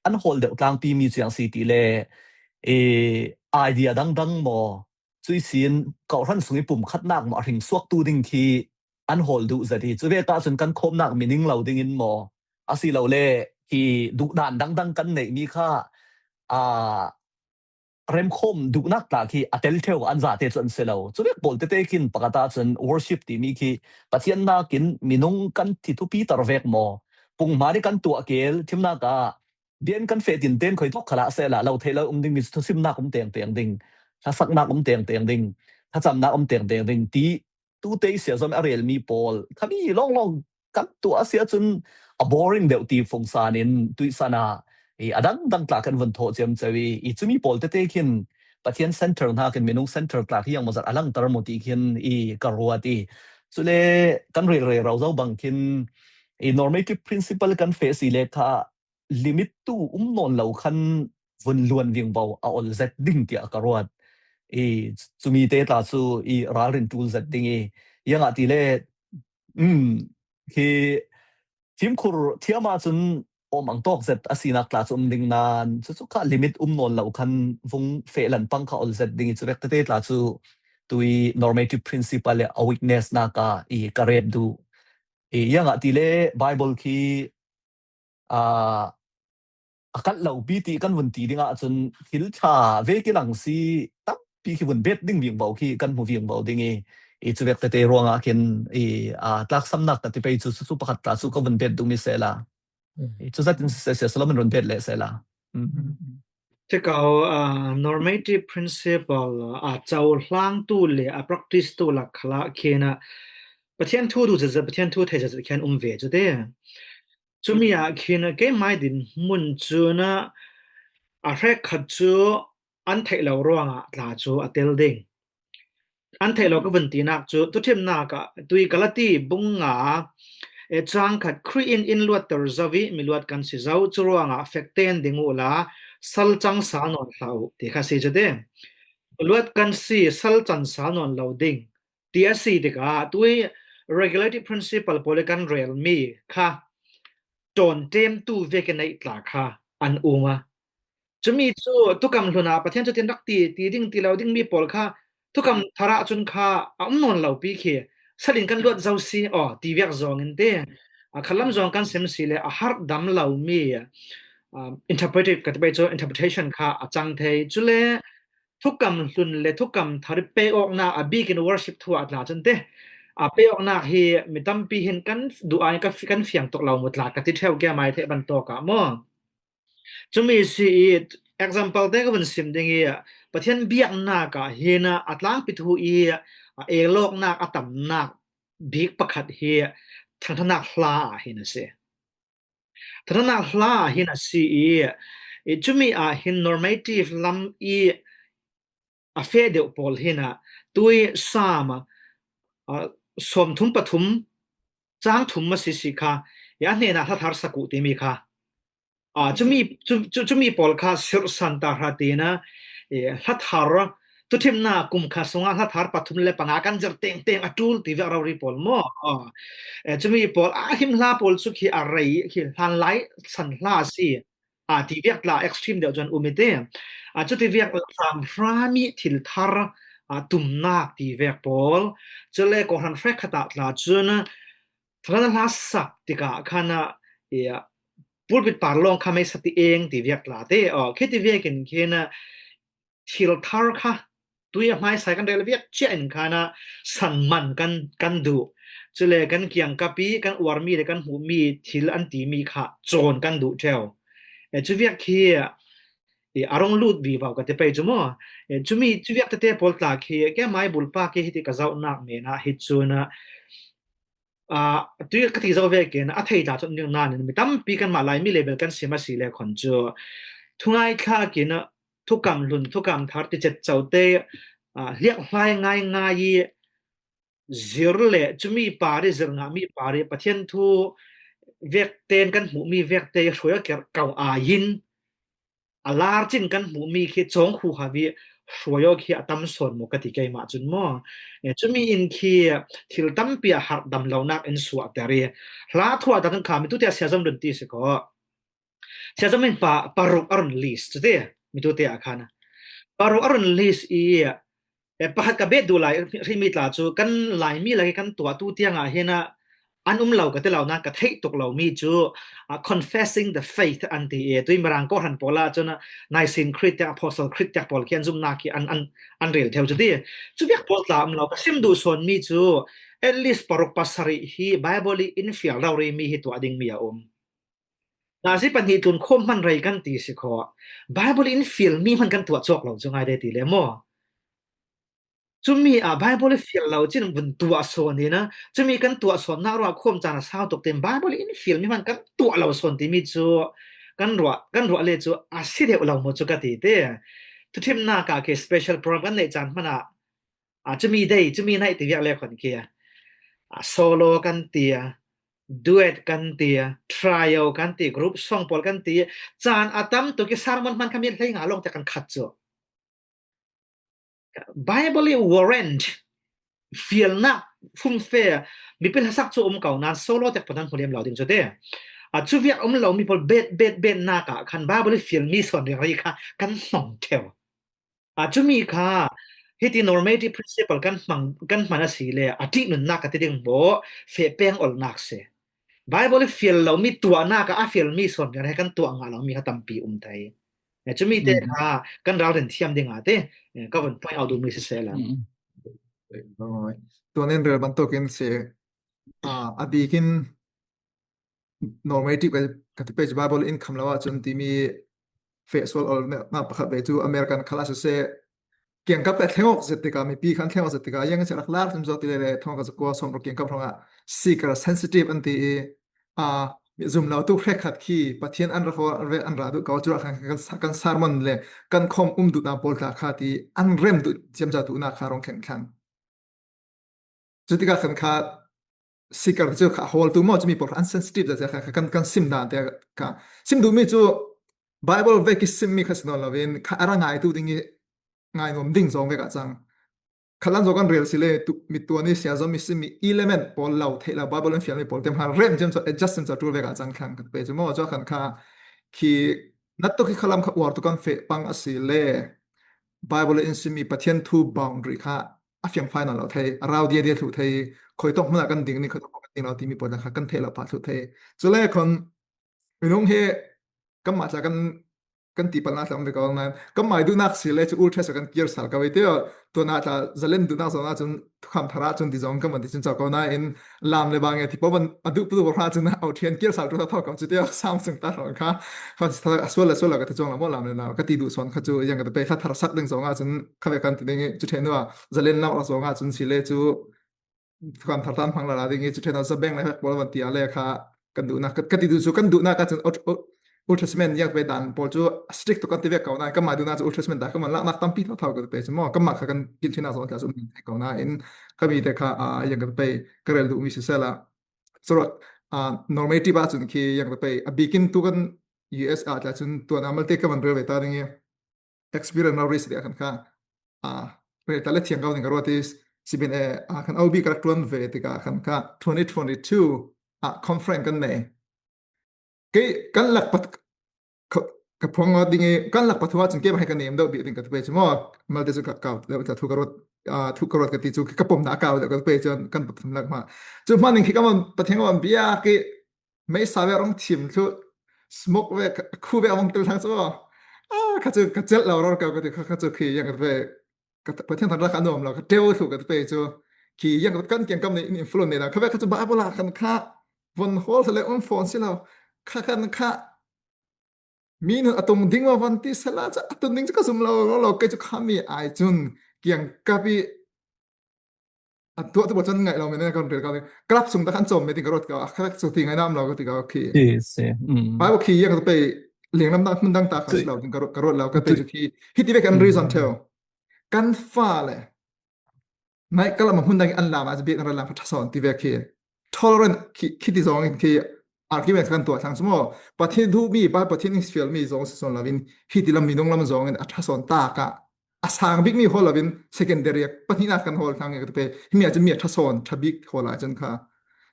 an hawl deuh tlangpi mi cu ziang si ti le i idea dangdang maw, cui sin kawhhran sung i pumkhatnak maw a hringsuaktu ding khi an hawl duh zet i, cu vek ahcun kan khawmnak mi ning lo ding in maw, asilole hi duhdan dangdang kan neihmi kha, aa, remkhawm duhnak tla khi a tel ṭheu an zate cu an si lo. Cu vek pawl tete khin pakhat ahcun worship timi khi Pathian nakin minung kan thi thupi ter vek maw, punghman i kan tuah kel thimnak ah bian kan feh tinten khoi thawk khalah sehla lo theih lo um ding mi cu thusimnak um tengteng ding, hlasaknak um tengteng ding, thlacamnak um tengteng ding ti tute i sia zom a relmi pawl khami lawnglawng kan tuah a si ahcun a boring deuh ti fungsan in tuihsan ah i a dangdang tla kan vun thawh ciamco i, i cumi pawl tete khin Pathian center hna khin minung center tla khi ziangmawzat a langter maw ti khin i ka ruat i, cule kan rel rero zo bang khin i normative principle kan feh si le kha limit tu um nawn lo khan vun luan vingvo a ol zet ding tiah ka ruat. I cumi te tla cu i ralrin ṭul zet ding i, ziangah ti le, um, hi fimkhur thiam ahcun awm ang tawk zet a sinak tla cu um ding nain cucu kha limit um nawn lo khan vung feh lan pang kha ol zet ding i, cu vek tete tla cu tui normative principle le a weakness nak ah i ka rep duh. I ziangah ti le Bible khi aa, a kalh lo pi ti kan vun ti ding ahcun thil ṭha vek i lang si tampi khi vun bet ding vingvo khi kan hmu vingvo ding i, i cu vek tete ruangah khin i, aa, tlaksamnak ka ti pei cu, cu, cu pakhat tla cu ka vun bet duhmi sehla. Mm. I cu zat in siseh, siseh, Solomon run bet leh sehla. Mm. Mm. Tikau, aa, normative principle a cohlangtu le a practice tu lak khalah khin ah Pathian thu duh zetzet, Pathian thu thei zetzet khin um ve cu te. Cumi ah khin keimai din hmun cun a hrekkhat cu an theih lo ruangah tla cu a tel ding. An theih lo ka vun tinak cu tuṭhimnak ah tui Galati bung nga, eh, cang khat, Khrih in in luatter zo i mi luat kan si zo, cu ruangah fek ten ding uhla sal cang sal nawn hlah uh ti kha si cu te. Luat kan si, sal can sal nawn lo ding ti a si tikah tui regulative principle pawl i kan relmi kha ṭawn ṭemtu vekin neih tla kha an um a. Cumi cu thukam hlun ah Pathian cu tin rak ti, ti ding, ti lo dingmi pawl kha thukam thar ah cun kha a um nawn lo pi khi sal in kan luat zo si, aw, ti viak zong in te. A khalam zong kan sim si le a harh dam lomi, um, interpretive ka ti pei cu interpretation kha a cang thei. Cule thukam hlun le thukam thar i pe awknak a bik in worship thu ah tla cun te. A pe awknak hi mi tampi hin kan duh ai ka fi-, kan fiang tuk lo mu tla ka ti ṭheu keimai theih bantuk ah maw? Cumi si i example te ka vun sim ding i, Pathian biaknak ah hin a tlangpi thu i a elawknak a tamnak bik pakhat hi thangṭhatnak hla ah hin a si. Thangṭhatnak hla ah hin a si i, i cumi ah hin normative lam i a feh deuh pawl hin a tui Sam a, a, sawmthum pathum cang thum a si si kha, i a hnenah hla thar sak uh timi kha. A, cumi, cu, cu, cumi pawl kha sirhsan ta hra tina, i, hla thar, tuthimna kum kha sungah hla thar pathum le panga kan zir tengteng a ṭul ti vek rori pawl maw? A, e, cumi pawl a him hla pawl cu khi a rei, khi hlan lai san hla a si. A, ti vek tla extreme deuh cuan um i te. A, cuti vek hram hram i thil thar, a, tumnak ti vek pawl. Cule kawhhran hrekkhat ah tla cun thangṭhatnak hla sak tikah khan a, i, pulpit par lawng kha meisa ti eng ti vek tla te. Aw, khi ti vekin khin a, thil thar kha tui a hmaisa kan rel viak cia in khan a, san man kan, kan duh. Cule kan kiangkap i kan uarmi le kan hmuhmi thil an timi kha cawn kan duh ṭheu. E, cu viak khi, e, a rung lut vivo ka ti pei cu maw? E, cumi, cu viak tete pawl tla khi keimah bulpak i hiti ka zohnak men ah hi cun a, aa, tui ka ti zo vekin a thei ta cun ning nain mi tampi kanmah Laimi level kan sim a si le khon cu thungai thlak in thukam hlun, thukam thar ti cet cote, aa, hliakhlai ngaingai i zir le cumi par i zir ngahmi par i Pathian thu vekten kan hmuhmi vekte i hruai aw kerh ko aiin a lar cin kan hmuhmi khi cawng huhau i hruai aw khi a tam sawn maw ka ti keimah cun maw? E, cumi in khi thil tampi a harh dam lonak in suahter i hla thuah ta kan kha mi tute a siazom run ti si ko. Siazom in pa, paruk a run list cu ti mi tute a khan. Paruk a run list i, e, pakhat ka bet duh lai, rimi tla cu kan Laimi lak i kan tuahtu tiangah hin a, an um lo ka ti lo nain ka theih tuk lomi cu, ah, confessing the faith an ti i, tui Mirang kawhhran pawl ah cun, ah, Nicene Creed tiang, Apostle Creed tiang pawl khi an zumhnak khi an, an, an rel ṭheu cu ti. Cu viak pawl tla um lo, ka sim duh sawnmi cu at least paruk pasarih hi Bible i in fial rori mi hi tuah dingmi a um. Nazi pahnih tlun khawm hman rei kan ti si kho. Bible in fialmi hman kan tuah cawk lo cu ngai de ti le maw? Cumi ah Bible i fial lo cin vun tuah sawn in a, cumi kan tuah sawnnak ruah khawm caan a sau tuk tein Bible in fialmi hman kan tuah lo sawn timi cu kan ruah, kan ruah le cu a si deuh lo maw cu ka ti te. Thuthimnak ah khi special program kan neih caan hmanh ah, a, cumi dei, cumi naih ti viak le khon khi, a, solo kan ti, duet kan ti, trio kan ti, group song pawl kan ti, caan a tam tuk i sermon hman kha mi hlei nga lawng te kan khat cu. Bible i warrant fialnak fumfe mipi hlasak cu um ko nain solo tek pawn an hmu lem lo ding cu te. A, cu viak um lo mi pawl bet, bet, betnak ah khan Bible i fialmi sawn ringri kha kan hnong ṭheu. A, cumi kha hiti normative principle kan hmang, kan hman a si le a ṭihnunnak ka ti ding maw, feh peng olnak si. Bible i fial lomi tuahnak ah a fialmi sawn rian he kan tuah ngah lomi kha tampi um thei. E, cumi te kha kan ralrin thiam ding ah te, e, ka vun point out duhmi siseh la. Tuan in rel bantukin si, a, a bikin normative ka, ka ti pei cu Bible in kham lo ah cun timi feh sual olnak pakhat ve cu American khal a siseh, kiangkap le thleng awk zet tikah, mipi khan thleng awk zet tikah, yang si rak lar tum zo ti le le, thong ka zakua sawm ruk kiangkap hrawngah seeker sensitive an ti i, a, mi zum lo tu hrekkhat khi Pathian an ra kho, an ve, an ra duh ko cu rak khan kan, kan sermon le kan khawm um duhnak pawl tla kha ti an rem duh ciamco duhnak kha rung kheng thlang. Cutikah khan kha seeker cu kha hawl tu maw, cumi pawl kha an sensitive zia kha kan, kan sim dan te kha sim duhmi cu Bible vek i simmi kha si nawn loin kha a ra ngai tu ding i ngai nuam ding zong vek ah cang. Khalan zong kan rel si le tu, mi tuan i sia zong mi simmi element pawl lo theih lo Bible in fialmi pawl te hmang rem ciam cu adjust in cu ṭul vek ah cang thlang kan pe cu maw, cu khan kha khi nat tuk i khalam kha uar tu kan feh pang a si le Bible in simmi Pathian thu boundary kha a fiang fai nawn lo thei, a rau dia dia thluh thei, khoi tawk hmanh ah kan ding ni, khoi tawk hmanh kan ding lo timi pawl kha kan theih lo pah thluh thei. Cule khon minung he kanmah tla kan, kan ti palna tlang ve ko na. Kan mai duhnak si le cu Old Testament kan kir sal ka ve te. Tuana tla zalen duhnak zong ah cun thukham thar ah cun ti zong kan van ti cun cau ko na in lam le bang e ti pawl van a duh pu hra cun au thian kir sal tu tho ko cu te sam sung ta hrawng kha. Kha a sual le sual ka ti cuang la maw lam le na ka ti duh sawn kha cu yang ka pe kha thar sak ding zong ah cun kha ve kan ti ding i cu ṭhen ua zalen nak la zong ah cun si le cu thukham thar tan hmang la la ding i cu ṭhen ua zabeng le hek pawl van ti a le kha kan duhnak ka, ka ti duh cu kan duhnak ah cun Old, Old, Old Testament yang pe dan pawl cu a strict tu kan ti ve ko na kan mai duhnak cu Old Testament dan kan van laknak tampi tho tho ka pe cu maw kan mah kha kan kilṭhinak zong kha cu min thei ko na in ka mi te kha a yang ka pe ka rel duh mi si sela sort of a normative ah cun khi yang ka pe a bikin tu kan U S ah tla cun tuan a malte ka van rel ve ta ding i experience lo risk dia kan kha a rel ta le thiang ko ding ka ruat i sibin e a kan O B ka rak tuan ve tikah kan kha twenty twenty-two ah conference kan nei. Kei kan lak pat ka, ka phuang awt ding i kan lak pathum ah cun keimah hi ka nem deuh bik ding ka pe cu maw malte cu ka kau deuh ka thu ka ruat a thu ka ruat ka ti cu ka pomnak a kau deuh ka pe cu kan pathum lak hma. Cu hman in khi ka man Pathian ka man biak i meisa ve rong thim thluh smoke ve khu ve a vong tel thang cu a kha cu ka celh lo ror ko ka ti kha kha cu khi yang ka pe ka Pathian thangṭhat kha a nuam lo ka ṭeu thluh ka ti pe cu khi yang kan kiangkam nih in influence nei lo kha ve kha cu Bible ah kan kha von hawl le um fawn si lo kha kan kha mi nun a tung ding maw van ti sela cu a tun ding cu ka zum lo lo lo kei cu kha mi ai cun kiangkap i a tuah tu cun ngaih lo men kan rel ka club sung ta kan cawm me ding ka ruat ka a kha cu ti ngai nam lo ka ti ka khi Bible khi yang ka pe lenglam dang hmun dang ta kha si lo ding ka ruat lo ka pe cu khi hi ti ve kan reason theo kan fa le nai ka lam hmun dang an lam a bit an lam pha thason ti ve khi tolerant khi ti zong in khi argument kan tuah thlang cu maw Pathian duh mi pa Pathian in fial mi zong si son lo in hi ti lam mi nung lam zong in a thason ta ka a sang bik mi hawl lo in secondary a pahnihnak kan hawl thlang nge ka pe hi mi a cun mi a thason tha bik hawl lai cun kha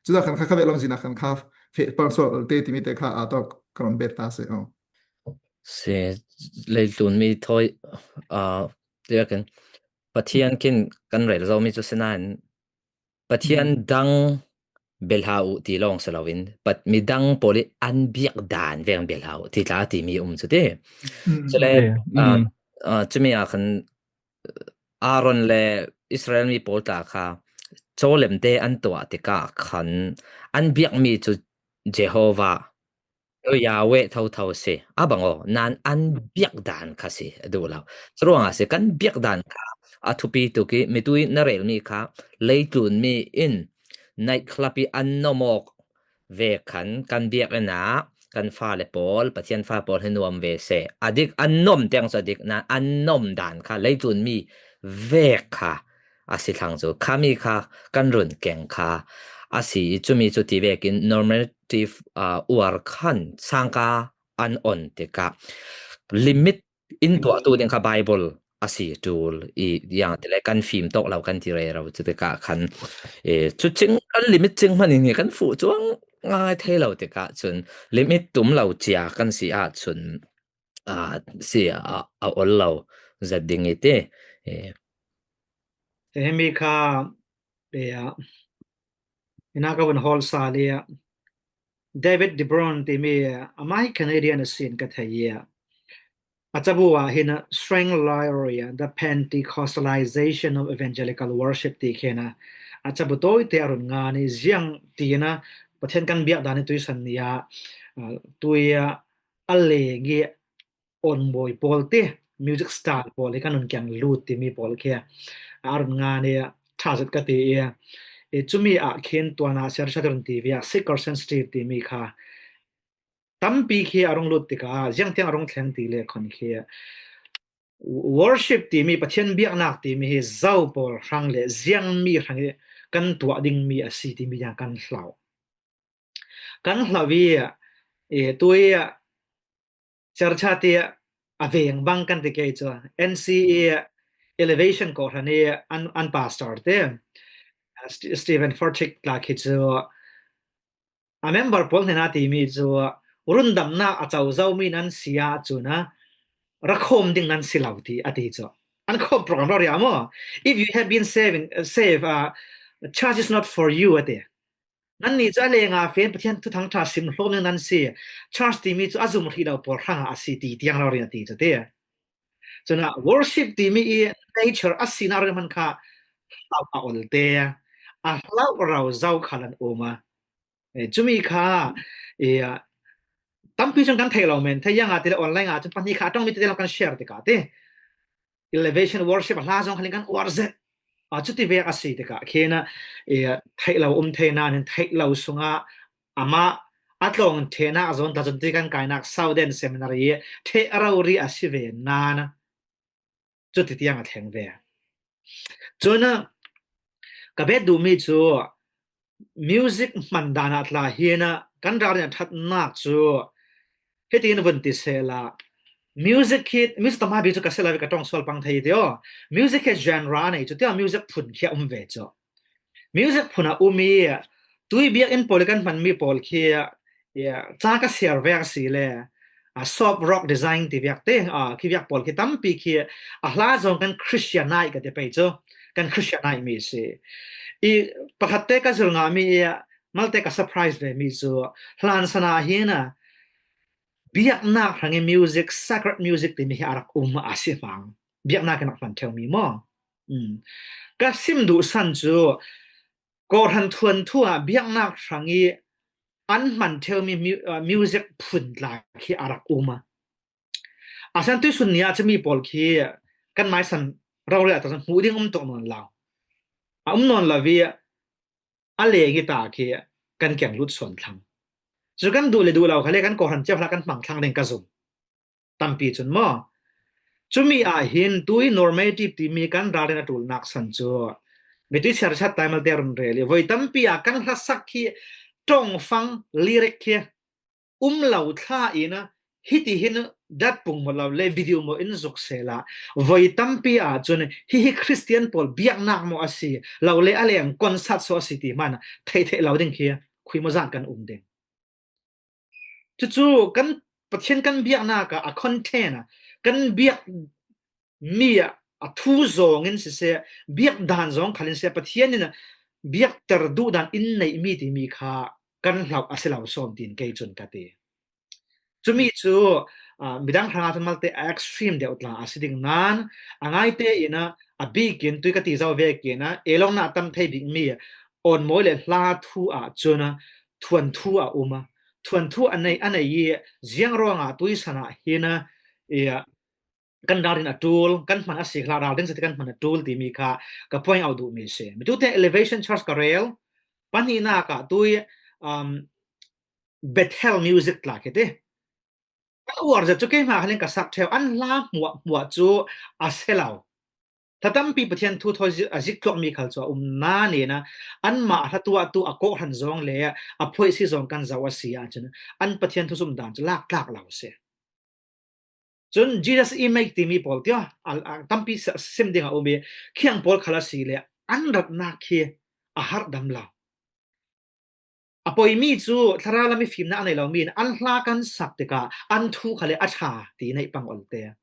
cudah kan kha ka ve lam zina kan kha fe pang sual te ti mi te kha a tawk ka ron bet ta se. Si leitlun mi thawi a tiakin Pathian khin kan rel zo mi cu si nain Pathian dang bia hlah uh ti lawng si loin midang pawl i an biak dan veng bia hlah uh ti tla timi um cu ti. Cule cumi ah khan Aaron le Israel mi pawl tla kha cawlemte an tuah tikah khan an biakmi cu Jehovah Yahweh thotho si a bang aw nan an biak dan kha si a duh lo. Curuangah si kan biak dan kha a thupi tuk i mitui na relmi kha leitlun mi in night club i an nomawk ve khan kan biak in ah kan fale pawl Pathian fa pawl hi nuam ve se a dik an nom tiang cu a dik nan an nom dan kha leitlun mi vek kha a si thlang cu khami kha kan run keng kha a si i cumi cu ti vekin normative uar khan sangka an on tikah limit in tuahtu ding kha Bible a si tul i yang tile kan fim tawk lo kan ti rero cu tikah khan cu cing kan limit cing hman in hi kan fuh cuang ngai thei lo tikah cun limit tum lo cia kan si ah cun si a ol lo zat ding i ti. Hemi kha ina ka vun hawl sa lia David de Bruin timi amah hi Canadian a sin ka thei ia a cabu ah hin Strength Library The Pentecostalization of Evangelical Worship ti khena a cabu tawite a run nga ni ziang tina Pathian kan biak dan i tuisan ni ah tuia a leng i onbawi pawl ti music style pawl hi kan nun kiang lut timi pawl khi a run nga ni ṭha zet ka ti i cumi ah khin tuana siarsa run ti via Seekers and Steed timi kha tampi khi a rung lut tikah ziang tiang a rung thleng ti le khon khi worship timi Pathian biaknak timi hi zo pawl hrang le ziang mi hrang i kan tuah ding mi a si timi yang kan hlau. Kan hlau i tui ciarcha ti a veng bang kan ti kei cu N C E Elevation kawhhran i an, an pastor te Stephen Furtick tla khi cu a member pawl hnena timi cu rundamnak a co zomi nan si ah cun a rakhawm ding nan si lo ti a ti cu an khawm program rori ah maw if you have been saving, saved, uh, church is not for you a ti. Nanni cu a lenga fen Pathian thuthang ṭha sim hlawm ning nan si. Church timi cu a zum hrih lo pawl hrangah a si ti tiang lo rin a ti cu ti. Cun ah worship timi i nature a sinak rin hman kha hlauh a ol te. A hlauh ro zo khal an um a. Eh, cumi kha, eh, tampi cun kan theih lo men, thei yang ah ti le online ah cun pahnih kha a ṭongmi tete lo kan share tikah ti. Elevation worship a hla zong khalin kan uar zet. Ah, cuti vek a si tikah khin ah, eh, theih lo um thei nain theih lo sungah amah a tlawng ṭhehnak zong dah cun ti kan kainak Southern Seminary i ṭheh rori a si ve nain cuti tiang a thleng ve. Cun ah ka bet duhmi cu music hman dan ah tla hin ah kan ralrin a ṭhatnak cu hitin vun ti sehla music khi, music tampi cu ka si lo ve, ka ṭong sual pang thei ti aw. Music khi genre a nei cu ti aw, music phun khi a um ve cu. Music phun a um i tui biakinn pawl i kan hmanmi pawl khi, yeah, ca ka siar vek a si le, a soft rock design ti vek te, a, khi vek pawl khi tampi khi a hla zong kan Christianite ka ti pei cu, kan Christianite mi si. I pakhat te ka zir ngahmi i malte ka surprise ve mi cu hlan sana hin a biaknak hrang i music, sacred music timi hi a rak um a si hmang. Biaknak in rak hman ṭheu mi maw? Um. Ka sim duh san cu Kawhhran thuanthu ah biaknak hrang i an hman ṭheumi mu-, uh, music phun tla khi a rak um a. A san tuisun ni ah cumi pawl khi kan maisan rori ah ta cun hmuh ding um tuk nawn lo. A um nawn lo i a leng i ta khi kan keng lut sawn thlang. Cu kan duh le duh lo kha le kan kawhhran cio hla kan hmang thlang ding ka zum. Tampi cun maw? Cumi ah hin tui normative timi kan ralrin a ṭulnak san cu mitui siar chat taimalte run rel i voi tampi ah kan hlasak khi ṭongfang lyric khi um lo thla in a hiti hin datpung maw lo le video maw in zuk sehla voi tampi ah cun hihi Christian pawl biaknak maw a si lo le a leng concert so a si ti hman a theih theih lo ding khi khui maw zan kan um ding. Cucu kan Pathian kan biaknak ah a content a kan biak mi ah a thu zong in siseh, biak dan zong khal in siseh, Pathian in a biakter duh dan in neihmi timi kha kan hlauh a si lo sawm tiin kei cun ka ti. Cumi cu, ah, midang hrangah cun malte a extreme deuh tla a si ding nain a ngaite in a, a bik in tui ka ti zo vekin a, elongnak tam thei bikmi awnmawi le hla thu ah cun a, thuanthu a um a. Thuanthu a nei, a nei i ziang ruangah tuisan ah hin a, i, kan ralrin a ṭul, kan hman a si hla ralrin sati kan hman a ṭul timi kha ka point out duhmi si. Mitute Elevation Church ka rel, pahnihnak ah tui, um, Bethel music tla khi ti. Ka uar zet cu keimah khalin ka sak ṭheu, an hla hmuah hmuah cu a si lo. Tha tampi Pathian thu thawi zi-, a zik tluakmi khal cu a um nain a, anmah a hla tuahtu a kawhhran zong le a phoih si zong kan zoh a si ahcun an Pathian thu zumh dan cu lak tlak lo a si. Cun Jesus Image timi pawl tiah a, a tampi sa-, sim ding a um i khiang pawl khal a si le an ratnak khi a harh dam lo. A poimi cu thlarau lam i fimnak a nei lomi in an hla kan sak tikah an thu khal le a ṭha ti neih pang olte.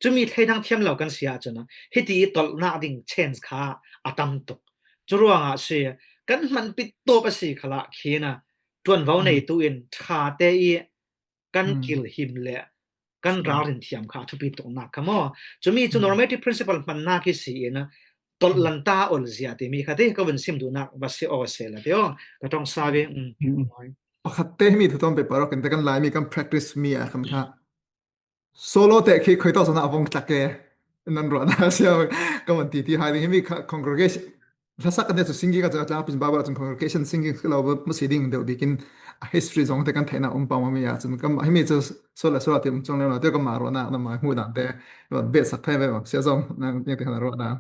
Cumi thleidang thiam lo kan si ahcun hiti i tolhnak ding chance kha a tam tuk. Cu ruangah si kan hmanpi tawp a si khalah khin a ṭuanvo neitu in ṭha te i kan kilhim le kan ralrin thiam kha a thupi tuknak kha maw? Cumi cu normative principle hmannak hi si in a tolh lanta ol zia timi kha ti ka vun sim duhnak va si aw seh la ti aw ka ṭong sa ve. Pakhat te mi thu tawm pe parok in te kan Laimi kan practice mi a kan kha solo te khi khoi tawh sana a vong tlak e. Nan ruahnak a si a ka man ti ti hai ding himi kha congregation hlasak kan te cu singing a cun a tlang pin Bible a cun congregation singing lo ba si ding deuh bikin a history zong te kan theihna um pang mi a cun kan himi cu solo solo ti um cong le lo te kan ma ruahnak na ma hmuh dan te bet sak thai ve bang sia zong nang yang te kan ruahnak.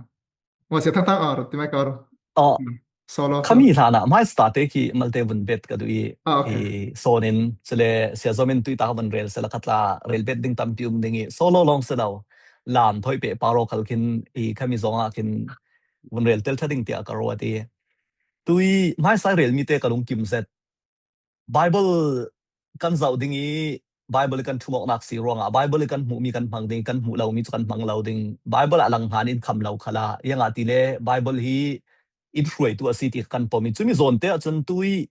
Wa sia thang thang ar ti mai kar. Aw. Solo. Khami hlan ah hmaisa te khi malte vun bet ka duh i, ah, okay, i sawn in, cule sia zom in tuitak vun rel sela khatla rel bet ding tampi um ding i, solo lawng si lo. Lam thoi peh paro khal khin i khami zong ah khin vun rel tel ṭha ding tiah ka ruat i. Tui hmaisa relmi te ka lungkim zet. Bible kan zoh ding i, Bible i kan ṭhumawknak si ruangah, Bible i kan hmuhmi kan hmang ding, kan hmuh lomi cu kan hmang lo ding. Bible ah lang hna in kham lo khala, iangah tile Bible hi in hruaitu a si ti kan pom i, cumi zawnte ahcun tui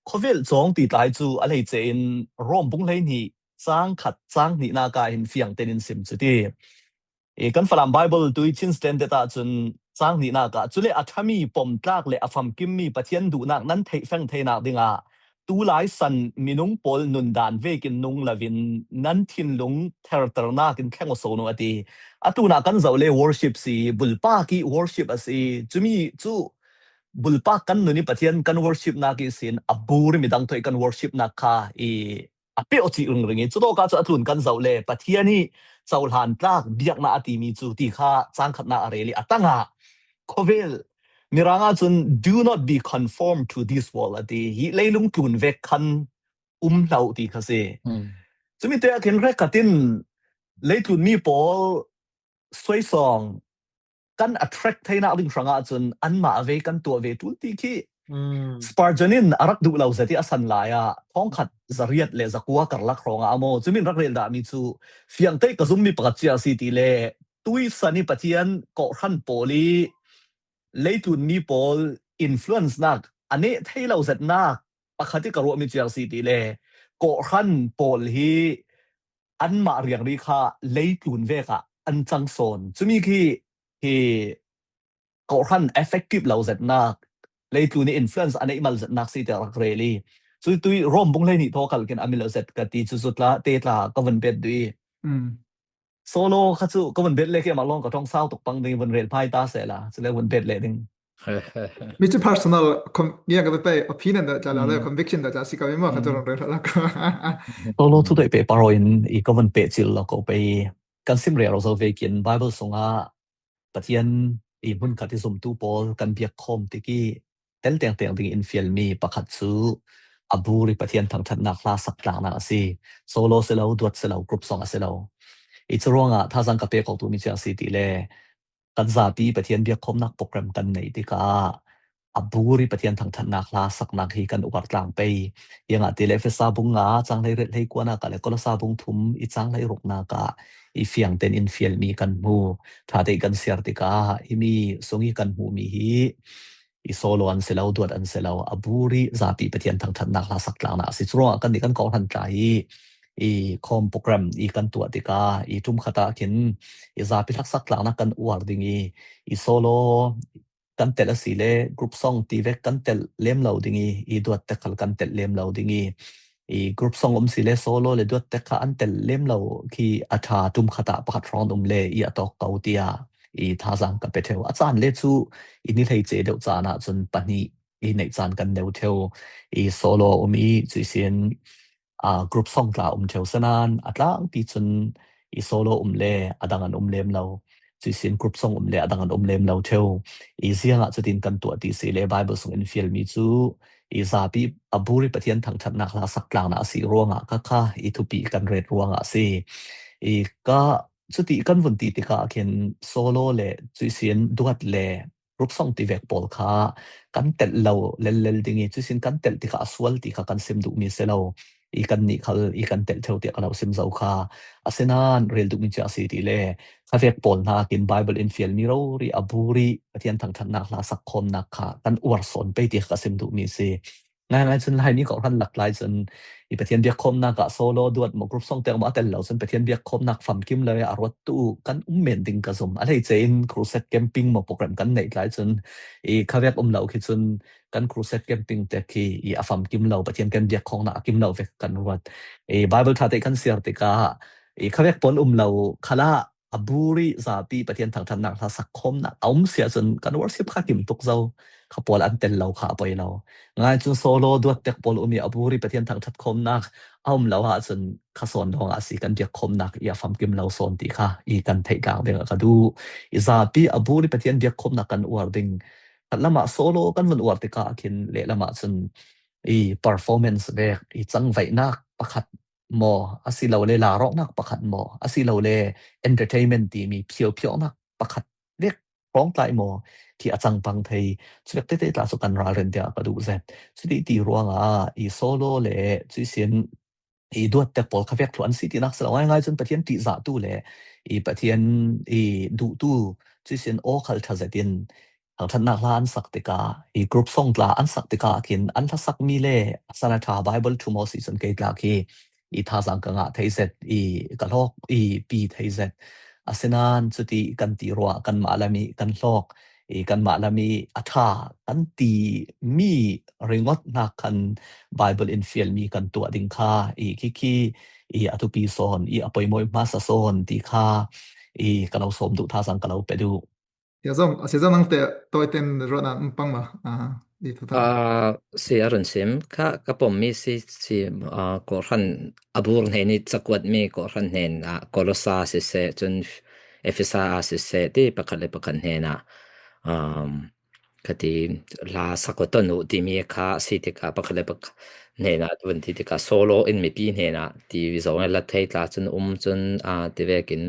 khawvel cawng ti tlai cu a hleice in Rom bung hleihnih cang khat cang hnihnak ah hin fiang tein in sim cu ti. I kan Falam Bible tui Chin Standard ahcun cang hnihnak ah, cule a ṭhami pomtlak le a famkimmi Pathian duhnak nan theihfeng theinak dingah tulai san minung pawl nundan vekin nung loin nan thinlung therternak in thleng aw so nu a ti. A tunah kan zoh le worship si, bulpak i worship a si. Cumi cu bulpak kan nun i Pathian kan worshipnak i sin a bur i midang thawi kan worshipnak kha i a peh aw cih ringring i, cutawk ah cu a tlun kan zoh le Pathian i cohlan tlak biaknak a timi cu ti kha cang khatnak a rel i a tangah khawvel Mirang ahcun, "Do not be conformed to this world," a ti. Hi leilung tlun vek khan um hlah ti kha si. Cumi te ah khin hrekkhat in leitlunmi pawl suaisawng kan attract theinak ding hrangah cun anmah a vei kan tuah ve ṭul ti khi Spurgeon in a rak duh lo zet i a san lai ah thawngkhat zariat le zakua karlak hrawngah a maw, cumi in rak rel dahmi cu fiangtein ka zummi pakhat cia a si ti le tui san i Pathian kawhhran pawl i leitlunmi pawl influence nak a neh thei lo zetnak pakhat i ka ruahmi cia a si ti le kawhhran pawl hi anmah riangri kha leitlun vek ah an cang sawn. Cumi khi hi kawhhran effective lo zetnak, leitlun i influence a neih mal zetnak si tiah rak rel i, cu tui Rom bung hleihnih thawkal kin a mi lo zet ka ti cu, cu tla, te tla ka vun bet duh i. Solo kha cu ka vun bet le keimah lawng ka ṭong sau tuk pang ding i vun rel phai ta sehla, cule vun bet le ding. Mi cu personal com-, ngiang ka pe opinion dah ca la le conviction dah ca si ka mi maw kha cu run rel la ka. Solo cu tawh pe paro in i ka vun pe cil lo ko pe i kan sim rero zo vekin Bible sungah Pathian i hmunkhat i zumtu pawl kan biakkhawm tik i tel tengteng ding in fialmi pakhat cu a bur i Pathian thangṭhatnak hla sak tlaknak a si. Solo si lo, duat si lo, group song a si lo. I cu ruangah thazaang ka pek awk duhmi cia a si ti le kan zapi Pathian biakkhawmnak program kan neih tikah a bur i Pathian thangṭhatnak hla saknak hi kan uar tlang pei. Ziangahtile Efesa bung nga cang hleiriat hleikuanak ah le Kolosa bung thum i cang hleiruknak ah i fiang tein in fialmi kan hmu. Ṭha tein kan siar tikah himi sung i kan hmuhmi hi i solo an si lo, duat an si lo, a bur i zapi Pathian thangṭhatnak hla sak tlaknak a si. Curuangah kannih kan kawhhran tla hi i khawm program i kan tuah tikah i ṭum khat ah khin i zapi hlaksak tlaknak kan uar ding i, i solo kan telh a si le group song ti vek kan telh lem lo ding i, i duat te khal kan telh lem lo ding i, i group song um si le solo le duat te kha an telh lem lo khi a ṭha ṭum khat ah pakhat hrawng um le i a tawk ko tiah i thazaang ka pe ṭheu. A caan le cu i ni hleice deuh caan ah cun pahnih i neih caan kan neu ṭheu. I solo um i cuisin, aa, group song tla um ṭheu sinain a tlangpi cun i solo um le a dang an um lem lo. Cuisin group song um le a dang an um lem lo ṭheu. I ziangah cutin kan tuah ti si le Bible sung in fialmi cu i zapi a bur i Pathian thangṭhatnak hla sak tlaknak a si ruangah kha kha i thupi kan ret ruangah a si. I ka cuti kan vun ti tikah khin solo le cuisin duat le group song ti vek pawl kha kan telh lo lellel ding i, cuisin kan telh tikah a sual ti kha kan sim duhmi si lo. I kannih khal i kan telh ṭheu tiah ka lo sim zo kha. Asinain rel duhmi cu a si ti le khavek pawl hna kin Bible in fialmi rori a bur i Pathian thangṭhatnak hla sak khawmnak kha kan uar sawn pei ti kha ka sim duhmi si. Ngaingai cun Laimi kawhhran lak lai cun i Pathian biakkhawmnak ah solo duat maw, group song tiang maw a tel lo cun Pathian biakkhawmnak famkim lo i a ruat tu kan um men ding ka zum. A hleice in crusade camping maw program kan neih lai cun i khavek um lo khi cun kan crusade camping te khi i a famkim lo, Pathian kan biakkhawmnak a kim lo vek kan ruat. I Bible ṭha te kan siar tikah i khavek pawl um lo khalah a bur i zapi Pathian thangṭhatnak hla sak khawmnak a um si ahcun kan worship kha kim tuk zo. Kha pawl an tel lo kha a poi lo. Ngai cun solo duat tek pawl um i a bur i Pathian thangṭhat khawmnak a um lo ahcun kha sawn lawngah a si, kan biakkhawmnak i a famkim lo sawn ti kha i kan theih tlang ding a ka duh. I zapi a bur i Pathian biakkhawmnak kan uar ding. Khat lamah solo kan vun uar tikah khin lehlam ahcun i performance vek, i cangvaihnak pakhat maw, asilole larawknak pakhat maw, asilole entertainment timi phiophiawhnak pakhat vek hrawngtlai maw, khi a cangpang thei, cuvek tete tla cu kan ralrin tiah ka duh zet. Cuti ti ruangah i solo le cuisin i duat tek pawl khavek thluah an si tinak si lo. Ngaingai cun Pathian ṭihzahtu le i Pathian i duhtu cuisin aw khal ṭha zetin thangṭhatnak hla an sak tikah, i group song tla an sak tikah khin an hlasak mi le a san a ṭha Bible ṭhum aw si cun kei tla khi i thazaang ka ngah thei zet, i ka hlawk, i pi thei zet. Asinain cuti kan ti ruah kanmah lam i kan hlawk, i kanmah lam i a ṭha kan ti mi ringawt hnak khan Bible in fialmi kan tuah ding kha i khikhi i a thupi sawn, i a poimawi hmasa sawn ti kha i ka lo sawm duh, thazaang ka lo pe duh. Sia zong, a sia zong nang te tawi ten ruat ah um pang ma. Ah, i thu ta. Ah, si a run sim kha ka pom mi si, si, ah, Kawhhran a bur hnen i cakuat mi Kawhhran hnen ah, Kolosa si seh, cun Efesa a si seh ti pakhat le pakhat hnen ah, um, ka ti hla sak aw ton uh timi kha si tikah pakhat le pakhat hnenah vun ti tikah solo in mipi hnenah ti zong a la thei tla cun um cun, ah, ti vekin,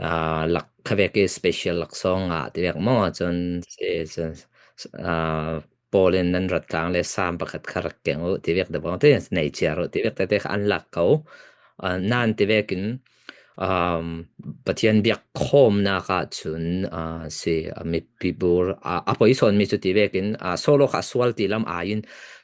ah, lak kha vek i special laksawng ah ti vek maw cun si cun, ah, Paul in nan rat tlang le Sam pakhat kha rak keng uh ti vek debawng te nei ciar uh ti vek tete kha an lak ko. Ah, nan ti vekin, um, Pathian biak khawmnak ah cun, ah, si, ah, mipi bur, ah, a poi sawn mi cu ti vekin, ah, solo kha sual ti lam ai in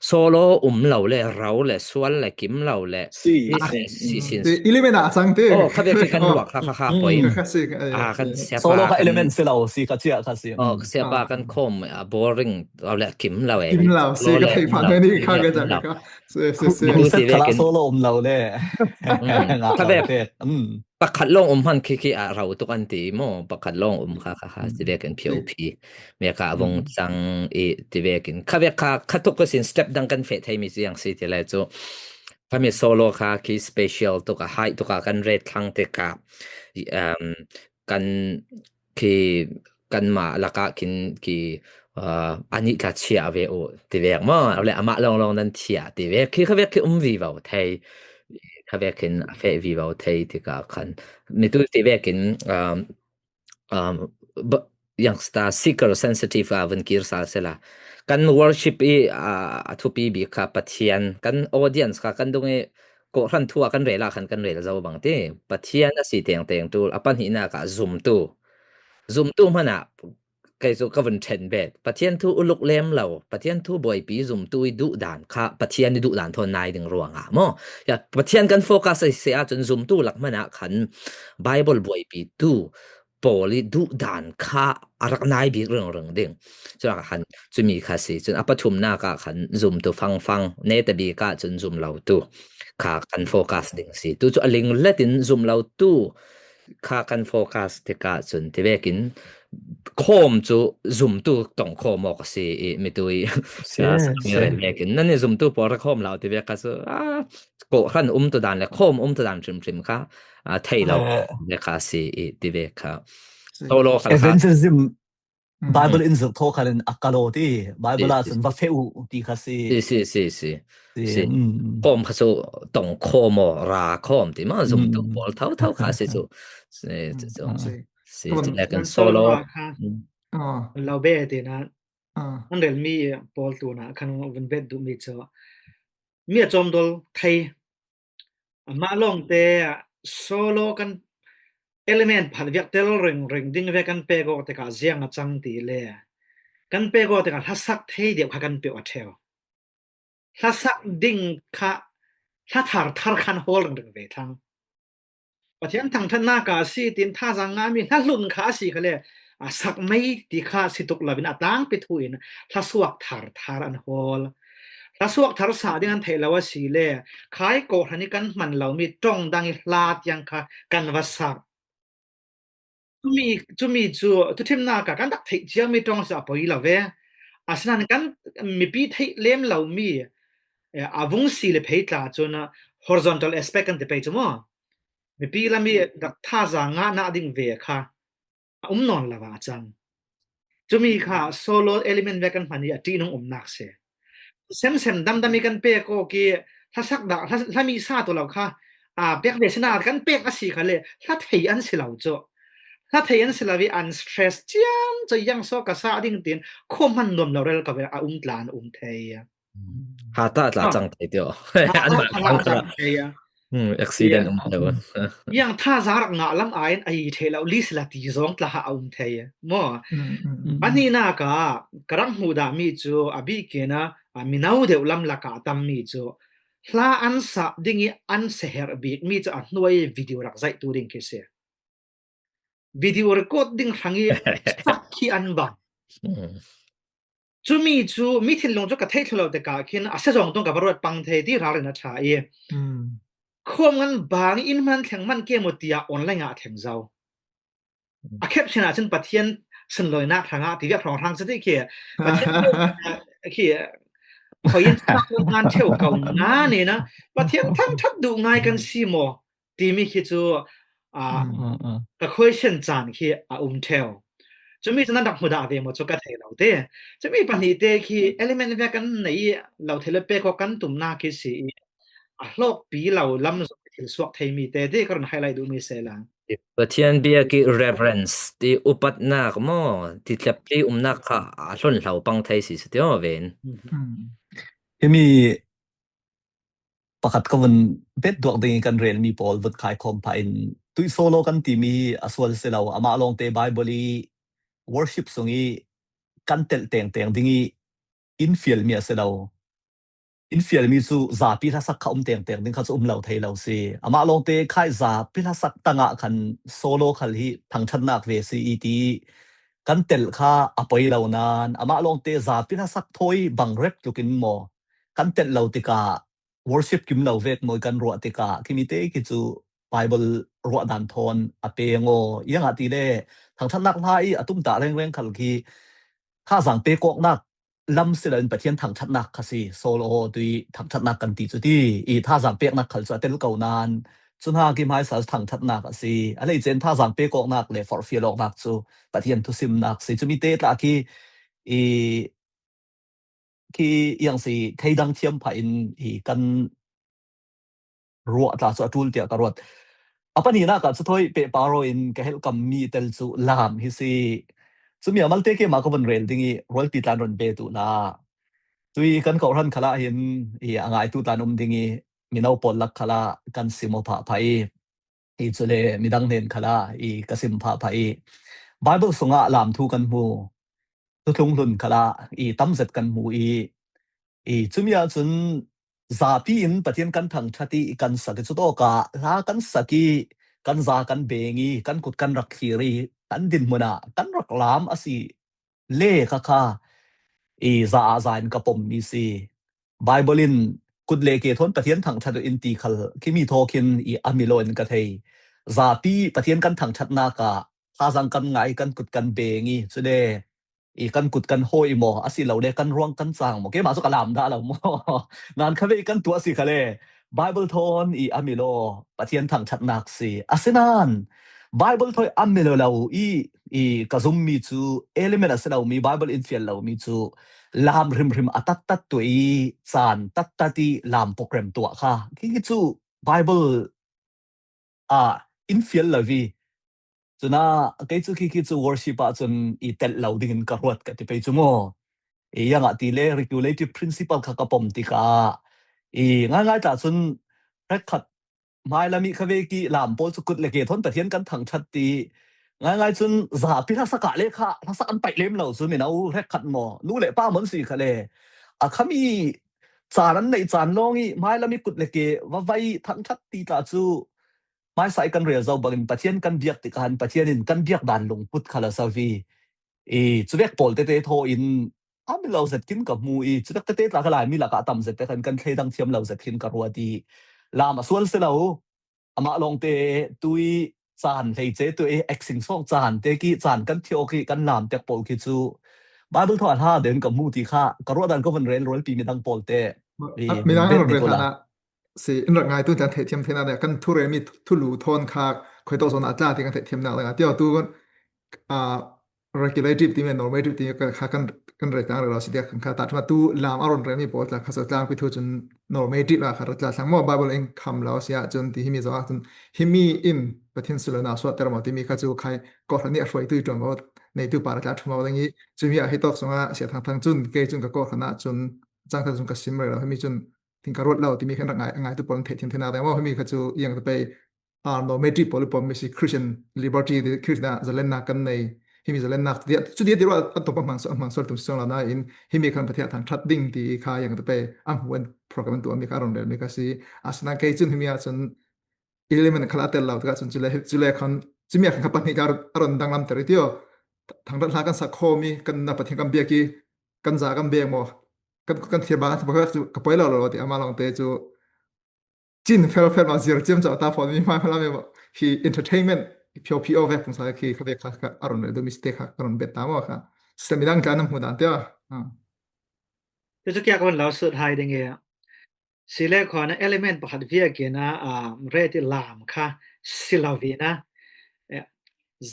solo um lo le ro le sual le kim lo le si, ah, si, si, si, si. Element ah cang te. Oh, kha vek hi kan ruak kha, kha, kha poi. Kha, kha si, kha, ah, kan si. Siapa solo kha kan element si lo si kha cia kha si. Oh, siapa kan khawm, ah, boring lo le kim lo e. Kim lo si lo ka le thei kim phan lo, ni kha ka kim cang lo. Kha. Si, si, si. Khuasak ti kha vekin solo um lo le. Mm. Kha vek. Mm. Pakhat lawng um hman khi khi ah ro tuk an ti maw? Pakhat lawng um kha, kha, kha, mm, ti vekin P O P. Me kha a vung cang i ti vekin. Kha vek kha, kha tuk ka sin step dang kan feh thei mi ciang si ti le cu. Kha mi solo kha khi special tuk a, hai tuk a kan ret thlang te kha. Um, kan khi kanmah lakah khin khi, ah, anih tla chiah ve uh ti vek maw? Le amah lawnglawng nan chiah ti vek khi kha vek khi um vivo thei. Kha vek khin a feh vivo thei tikah khan mitu ti vekin, um, um, ba-, youngster seeker sensitive a vun kir sal sela. Kan worship i, ah, a thupi bik kha Pathian, kan audience kha kan dung i Kawhhran thu ah kan rel ah khan kan rel zo bang ti. Pathian a si tengteng tu, a pahnihnak ah zumtu. Zumtu hmanah kei cu ka vun ṭhen bet. Pathian thu uluk lem lo, Pathian thu buaipi zumtu i duhdan kha Pathian i duhdan thawn nai ding ruangah maw? Ya, Pathian kan focus a si ahcun zumtu lak hmanah khan Bible buaipi tu pawl i duhdan kha a rak nai bik ringring ding. Cuah khan cumi kha si. Cun a pathumnak ah khan zumtu fangfang, neta bik ah cun zum lo tu kha kan focus ding si. Tu cu a linglet in zum lo tu kha kan focus tikah cun ti vekin khawm cu zumtu tong khawm awk a si i mitu i si, ah, si. Vekin nan i zumtu pawl rak khawm lo ti vek kha cu, ah, Kawhhran umtu dan le khawm umtu dan hrimhrim kha, ah, thei lo, eh, vek kha si i ti vek kha. Si. Solo kha kha. Evangelism, mm, Bible in zirh thaw khan in a kal aw ti, Bible ah cun va feh uh ti kha si. Si, si, si, si. Si. Si. Mm. Khawm kha cu tong khawm aw, ra khawm ti maw, zumtu pawl tho tho kha si cu. Si, mm, cu, cu. Si. Si, come on, cu le kan solo. Solo kha. Mm. Ah. Lo be ti na. Ah. An rel mi pawl tu na khan vun bet duh mi cu. Mi a cawmdol thei. Amah lawngte solo kan element phat viak tel ringring ding ve kan pek awk tikah ziang a cang ti le kan pek awk tikah hlasak thei deuh kha kan peuh a ṭheu. Hlasak ding kha hla thar thar khan hawl ringring ve thlang. Pathian thangṭhatnak ah a si tiin thazaang ngahmi hla hlun kha a si kha le, a sak mei ti kha si tuk lo in a tlangpi thu in hla suak thar thar an hawl. Hla suak thar sa ding an theih lo a si le, khai kawhhran i kan hman lomi ṭong dang i hla tiang kha kan va sak. Cumi, cumi cu thuṭhimnak ah kan rak theih ciami ṭong si a poi lo ve. Asinain kan mipi theih lem lomi, eh, a vung si le phei tla cun horizontal aspect kan ti pei cu maw? Mipi lam i rak thazaang ngahnak ding ve kha a um nawn lo ah a cang. Cumi kha solo element ve kan hman i a ṭihnung umnak si. Semsem damdam i kan pek awk i hlasak dah, hla, hlami sa tu lo kha, aa, pek ve sina kan pek a si kha le, hla thei an si lo cu. Hla thei an si lo i an stress ciam cu yang so ka sa ding tiin khuahman nuam lo rel ko ve a um tla an um thei. Hata tla cang thei tio. Hata tla cang thei a. Hmm, accident um lo. Yang tha za rak ngah lam aiin a hi thei lo, list la ti zong tla ha a um thei maw. Hmm, hmm, hmm. Pahnihnak ah ka rak hmuh dah mi cu a bikin ah, a mino deuh lam lakah a tam mi cu hla an sah ding i an seher bik mi cu a hnuai video rak zaihtu ding khi si. Video record ding hrang i sak khi an bang. Hmm. Cumi cu mi thinlung cu ka theih thlu lo tikah khin a si zong tung ka va ruat pang thei ti ralrin a ṭha i. Hmm. Khawm ngan bang in hman thleng man ke maw tiah online ah a thleng zo. Hmm. A khep sinah cun Pathian sunlawinak hrangah ti viak hrawnghrang cu ti khi Pathian khi hoi in ngan ṭheu ko na ni na Pathian thangṭhat duh ngai kan si maw? Timi khi cu, ah, Mm, mm, mm. ka question caan khi a um ṭheu. Cumi cu nan rak hmu dah ve maw cu ka thei lo te. Cumi pahnih te khi element ve kan nei i lo thei le pek aw kan tumnak khi si i a hlawkpi lo lam zong thil suak theimi te ti ka run highlight duhmi sehla. Pathian biak i reverence ti upatnak maw ti tlepli umnak kha a hlon hlo pang thei si si ti aw ven. Mm. Himi pakhat ka vun bet duak ding i kan relmi pawl vut khai khawm pah in tuih solo kan timi hi a sual si lo, amah lawngte Bible i worship sung i kan telh tengteng ding i in fialmi a si lo. In fialmi cu zapi hlasak kha um tengteng ding kha cu um lo thei lo si. Amah lawngte khai zapi hlasak tangah khan solo khal hi thangṭhatnak ve si i ti kan telh kha a poi lo nain amah lawngte zapi hlasak thawi bang rep tlukin maw kan telh lo tikah worship kim lo vek maw i kan ruah tikah khimi te khi cu Bible ruah dan thawn a peng aw. Iangah tile thangṭhatnak hla i a tumtah rengreng khal khi thazaang pek awknak lam si loin Pathian thangṭhatnak kha si. Saul aw tui thangṭhatnak kan ti cu ti i thazaang peknak khal cu a tel ko nain cu hna khi hmaisa thangṭhatnak a si. A hleice in thazaang pek awknak le forhfial awknak cu Pathian thusimnak si. Cumi te tla khi i khi iang si theidang thiam phah in i kan ruah tla cu a ṭul tiah ka ruat. A pahnihnak ah cu thawi pehpar aw in ka helhkammi tel cu lam hi si. Cumi a malte keimah ka vun rel ding i rualpi tlan run bet uh la. Tui kan kohhran khalah hin i a ngaitu tlan um ding i mino pawl lak khalah kan sim aw phah phah i i cule midang hnen khalah i ka sim phah phah i Bible sungah lam thu kan hmu. Thuthlung hlun khalah i tamzet kan hmu i, i cumi ahcun zapi in Pathian kan thangṭhat i kan sak i cutawkah hla kan sak i kan za kan beng i kan kut kan rak thlir i kan dinhmun ah kan rak lam a si le kha kha i za ah za in ka pommi si. Bible in kut le ke thawn Pathian thangṭhat uh in ti khal khimi thaw khin i a milo in ka thei. Zapi Pathian kan thangṭhatnak ah thazaang kan ngah i kan kut kan beng i cule i kan kut kan hawi maw a si lo le kan ruang kan cang maw keimah cu ka lam dah lo maw? Nan kha ve i kan tuah si khale Bible thawn i a milo Pathian thangṭhatnak si. Asinain Bible thawi a milo lo i i ka zummi cu element a si lomi Bible in fial lomi cu lam hrimhrim a tattat tuah i caan tattat i lam program tuah kha khi cu Bible ah in fial lo i cunah kei cu khi khi cu worship ah cun i telh lo dingin ka ruat ka ti pei cu maw? I iangah ti le regulative principle kha ka pom tikah i ngaingai tla cun hrekkhat hmailam i kha vek i lam pawl cu kut le ke thawn Pathian kan thangṭhat ti ngaingai cun zapi hlasak ah le kha hlasak an paih lem lo cu mino hrekkhat maw nu le pa maw an si khale a khami caan an neih caan lawng i hmailam i kut le ke va vai thangṭhat ti tla cu hmaisa i kan rel zo bangin Pathian kan biak tikah hin Pathian in kan biak dan lungput kha lo so i i cuvek pawl tete thaw in a milo zet khin ka hmu i cuvek tete tla kha Laimi lakah a tam zet te khan kan thleidang thiam lo zet khin ka ruat i lam a sual si lo. Amah lawngte tui caan hleice tui aksing sawng caan te ki caan kan thiawk i kan lam tek pawl khi cu Bible thaw a hla den ka hmu ti kha ka ruah dan ka vun rel rualpi midang pawl te i midang bet an ni rel ko la. Hlanah si in rak ngaitu tlan theihthiam theinak le kan thurelmi thulu thawn kha khuitawk zawnah a tla ti kan theihthiamnak le tio tu ah regulative timi normative timi kha kan kan rel tlang rero si tiah kan kha ta thuma tu lam a run relmi pawl tla kha so tlang pi thu cun normative ah kha ra tla thlang maw Bible in kham lo si ah cun ti himi zawh ah cun himi in Pathian sulona suahter maw timi kha cu khai kawhhran nih a hruaitu i ṭuan maw neitu pa ra tla thuma ding i cumi ah hi tawk sungah sia thangthang cun kei cun ka kawhhran ah cun cangthang cun ka sim rero himi cun ting ka ruat lo timi khan rak ngai, ngaitu pawl an theih thiam theinak ding maw, himi kha cu iang ta pei, ah, normative pawl i pom mi si Christian liberty ti Christian ah zalennak kan nei. Himi zalennak cu dia, cu dia ti ruah an tong pah hmang sual, hmang sual tum sual lo nain himi khan Pathian thangṭhat ding ti kha iang ta pei an hmu an program an tuah mi kha a run rel mi kha si. Asinain kei cun himi ah cun element khal a tel lo tikah cun cule, cule khan cumi ah khan kha pahnih kha a run danglam ter i tio. Thangṭhat hla kan sak khawm i kan na Pathian kan biak i kan za kan beng maw? Kan, kan thir ba kan thir ba cu ka poi lo lo ti ama lawngte cu cin fel fel maw, zir ciam caw ta fawn mi hmai hmai lam hi entertainment phio phio vek pungsa khi kha vek kha, kha a run rel duh mi si te kha a run bet ta maw kha. Siseh midang tla nan hmu dan tia. Ah. Cucu kia ka van lo sut hai ding i. Si le khuana element pakhat viakin a, um, reti lam kha si lo vin a, eh,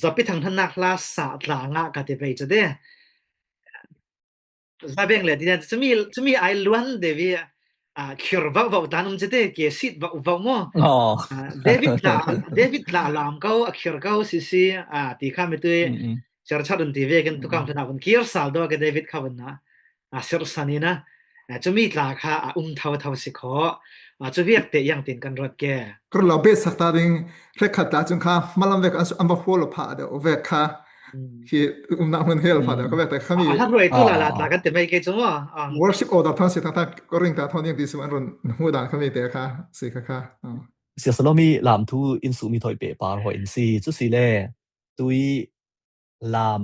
zapi thangṭhatnak hla sa tla ngah ka ti pei cu de. Zabeng le tinan cumi, cumi ai luan devi, ah, khir vauh vauh tan um cite, ke sit vauh vauh maw? Oh. Ah, David tla, David tla lam ko, a khir ko sisi, ah, ti kha mitui, mm, mm, cer chat un ti vekin tukang, mm, tlana vun kir sal do ke David kha vun na. A sirsan in a, a, cumi tla kha a um tho tho si kho. A, cu viak te iang tin kan ruat ke. Kar lo bet sak ta ding, hrekkhat tla cun kha malam vek an, an va hual lo pha deuh vek kha. Hmm. Khi umnak hmun hel pha deuh kha vek te kha mi. A, a hlat ruai tu la la tla kan ti mai ke cu maw? Ah. Worship order thang si thang thang ko ring ta thang ding ti sum an run hmu dan kha mi te kha si kha kha. Ah. Sia Salomi lam thu in sumi thoi pe par ho in si cu si le tui lam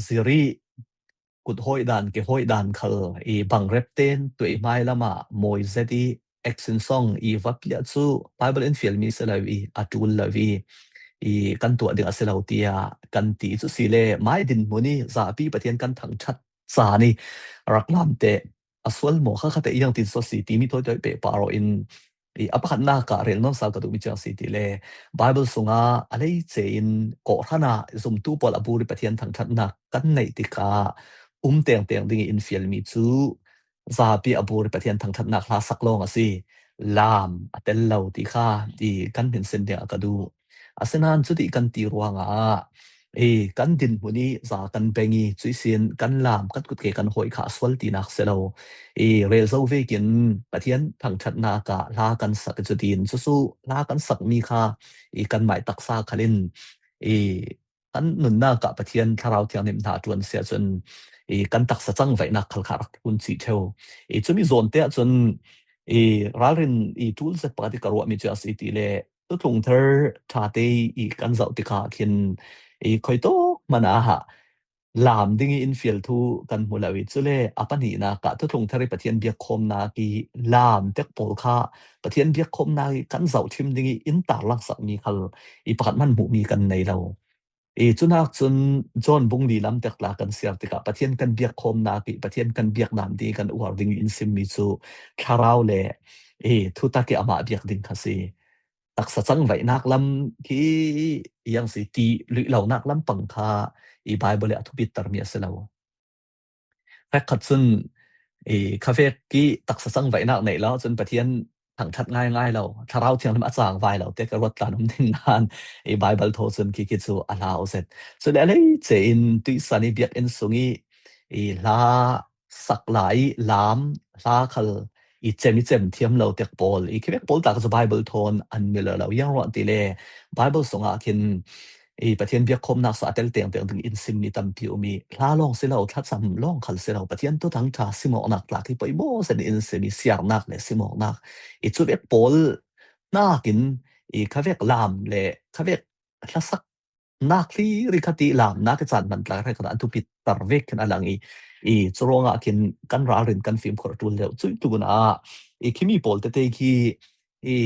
zir i kut hawi dan, ke hawi dan khal i bangrep ten tuei hmai lamah mawi zet i action song i va piah cu Bible in fialmi si lo i a ṭul lo i, i kan tuah ding a si lo tiah kan ti cu si le mai dinhmun i zapi Pathian kan thangṭhat caan i rak lam te a sual maw kha kha te iang tin sual si timi thoi thoi pe par in i a pakhatnak ah rel nawn sal ka duhmi ciang si ti le Bible sungah a lei ce in kawhhran ah zumtu pawl a bur i Pathian thangṭhatnak kan neih tikah um tengteng ding i in fialmi cu zapi a bur i Pathian thangṭhatnak hla sak lawng a si. Lam a tel lo ti kha i kan hminsin ding a ka duh. Asinain cuti kan ti ruangah i kan dinhmun i za kan beng i cuih sin kan lam kan kut ke kan hawi kha a sual tinak si lo. I rel zo vekin Pathian thangṭhatnak ah hla kan sak i cutin cucu hla kan sakmi kha i kanmai taksa khal in i kan nunnak ah Pathian Thlarau Thianghlim hna a ṭuan si ahcun i kan taksa cangvaihnak khal kha rak phun chih ṭheu. I cumi zawn te ahcun i ralrin i ṭul zet pakhat i ka ruahmi cu a si ti le Thuthlung Thar ṭha te i kan zoh tikah khin i khuitawk hmanh ah lam ding i in fial thu kan hmu lo i, cule a pahnihnak ah Thuthlung Thar i Pathian biakkhawmnak i lam tek pawl kha Pathian biakkhawmnak i kan zohṭhim ding i in tarlak sakmi khal i pakhat hmanh hmuhmi kan nei lo. I cunak cun John bung li lam tek tla kan siar tikah Pathian kan biakkhawmnak i Pathian kan biaknak ding i kan uar ding i in simmi cu thlarau le i thutak i amah biak ding kha si. Taksa cangvaihnak lam khi iang si ti luih lonak lampang kha i Bible i a thupittermi a si lo. Hrekkhat cun i khavek i taksa cangvaihnak neih lo cun Pathian thangṭhat ngaingai lo, Thlarau Thianghlim a cangvai lo te ka ruat tlan um ding nain i Bible thaw cun khi khi cu a hlau zet. Cule a lei ce in tuihsan i biakinn sung i i hla sak lai i lam hla khal i cem i cem thiam lo tek pawl i khivek pawl tak cu Bible thawn an mil lo. Iang ruah ti le Bible sungah khin i Pathian biakkhawmnak sa a tel tengteng ding in simmi tampi um i hla lawng si lo, thlacam lawng khal si lo, Pathian tuthang ṭha simawknak tlak i poimaw sen in sim i siarnak le simawknak i cuvek pawl nakin i khavek lam le khavek hlasak nak hli ri kha ti lamnak i caan hmanh tla hrekkhat an thupit tar vek khin a lang i, i cu ruangah khin kan ralrin kan fimkhur ṭul deuh cuih tlun ah i khimi pawl tete khi i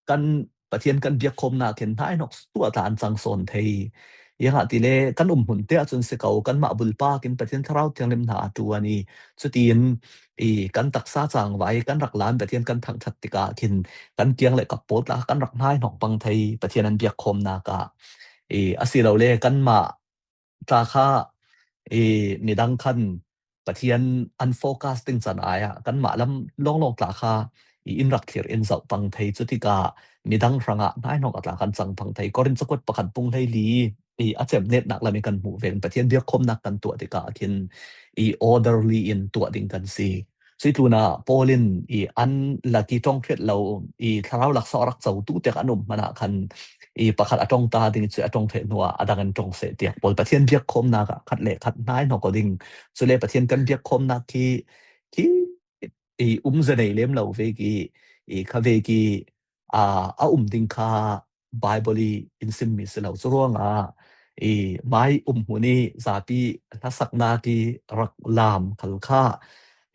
kan Pathian kan biakkhawmnak khin hnainawk tuah tla an cang sawn thei. Iangah ti le kan um hmun te ahcun si ko, kanmah bulpak in Pathian Thlarau Thianghlim hna a ṭuan i, cutin i kan taksa cangvai, kan rak lam Pathian kan thangṭhat tikah khin kan kiang le kap pawl tla kan rak hnainawk pang thei Pathian an biakkhawmnak ah. I, asilole kanmah tla kha i midang khan Pathian an focus ding can ai ah kanmah lam lawnglawng tla kha i in rak thlir in zoh pang thei. Cutikah midang hrangah hnainawk a tla kan cang pang thei. Korin cakuat pakhat bung hleili i a cem netnak lam i kan hmuh vekin Pathian biakkhawmnak kan tuah tikah khin i orderly in tuah ding kan si. Cui tlunah Paul in i an lak i ṭong hriat lo, i thlarau laksawh a rak cotu tek an um hmanah khan i pakhat a ṭong ta ding i cui a ṭong theih hnuah a dang in ṭong seh tiah Paul Pathian biakkhawmnak ah khat le khat hnaihnawk aw ding. Cule Pathian kan biakkhawmnak khi, khi i um za nei lem lo vek i, i kha vek i, aa, a um ding kha Bible i in simmi si lo. Curuangah i mai um hmun i zapi hlasaknak i rak lam khal kha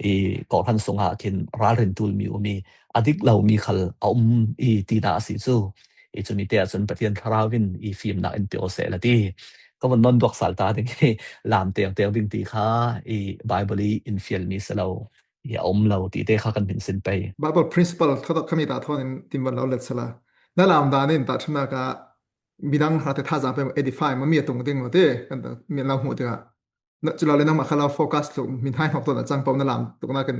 i kawhhran sungah khin ralrin tulmi um i a dik lomi khal a um i tinak a si cu. I cumi te ahcun Pathian Thlarau in i fimnak in pe aw seh la ti. Ka vun non duak sal ta ding i lam tengteng ding ti kha i Bible i in fialmi si lo. I a um lo ti te kha kan hminsin pei. Bible principle thawtawk khami ta thawn in timvan lo let sala. Na lam dan in tahṭhimnak ah midang hrate thazaang pei edify mami a tung ding maw te kan ta mi lo hmuh tikah. Na, cu lo le nangmah kha lo focus tluk mi hnaihnawk tawn a cang paoh na lam tuknak kan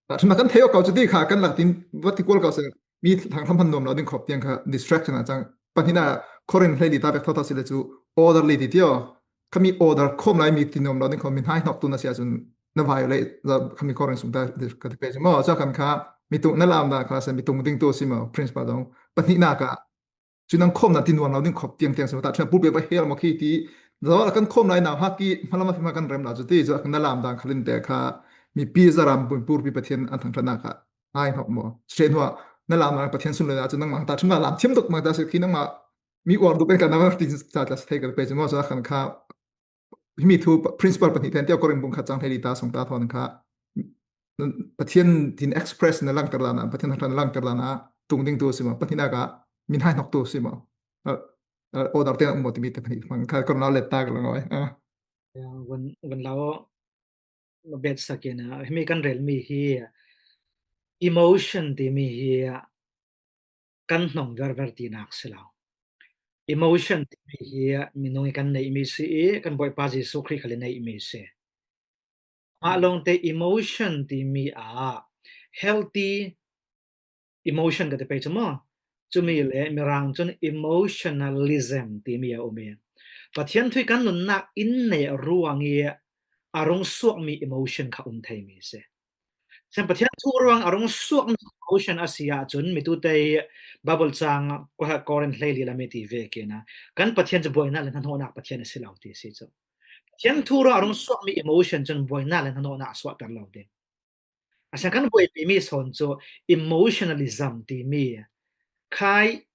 tahṭhimnak kan thei awk ko cu ti kha kan lak tin va ti kual ko seh mi thang hram hman nuam lo ding khop tiang kha distraction a cang. Pahnihnak Korin hleili ta vek thawthaw si le cu orderly ti tio. Khami order khawm lai mi ti nuam lo ding khawm mi hnaihnawk tu na si ahcun na violate za khami Korin sung ta ka ti pei cu maw? Cua kan kha mi tung na lam dan kha se mi tung ding tu si maw? Principle dong pahnihnak ah cu nang khawm na ti nuam lo ding khop tiang tiang si maw? Tahṭhimnak pulpi va hel maw khi ti zaw kan khawm lai nauhak i hmalam a fim kan rem lo cu ti cu na lam dan khal in te kha mipi zaram pulpi Pathian an thangṭhatnak ah hnaihnawk maw? Seh hnuah na lam dan Pathian sun le ahcun nangmah tahṭhimnak lam thiam tuk mah ta si khi nangmah mi uar duk kan kan na ti ca tla thei ka pe cu maw? Cun a khan kha himi thu principle pahnih ten tia Korin bung khat cang hleili ta sung ta thawn kha Pathian tin express na langter dan ah, Pathian thangṭhat na langter dan ah tung ding tu si maw? Pahnihnak ah mi hnaihnawk tu si maw? Order te um maw timi te pahnih hmang kha Korin let ta ka la ngoi. Van, van lo bet sakin a himi kan relmi hi emotion timi hi kan hnong verver tinak si lo. Emotion timi hi minung i kan neihmi si i kan Bawipa Jesuh Khrih khal i neihmi si. Mah lawngte emotion timi ah healthy emotion ka ti pei cu maw? Cumi le Mirang cun emotionalism timi a um i Pathian thu i kan nunnak in neh ruang i a rung suakmi emotion kha um theimi si. Cun Pathian thu ruang a rung suakmi emotion a si ahcun mitute i Bible cang kua Korin hleili lam i ti vekin a kan Pathian cu buainak le hnahnawhnak Pathian a si lo ti si cu. Pathian thu ruang a rung suakmi emotion cun buainak le hnahnawhnak a suahter lo ding. A siang kan buaipimi sawn cu emotionalism timi khai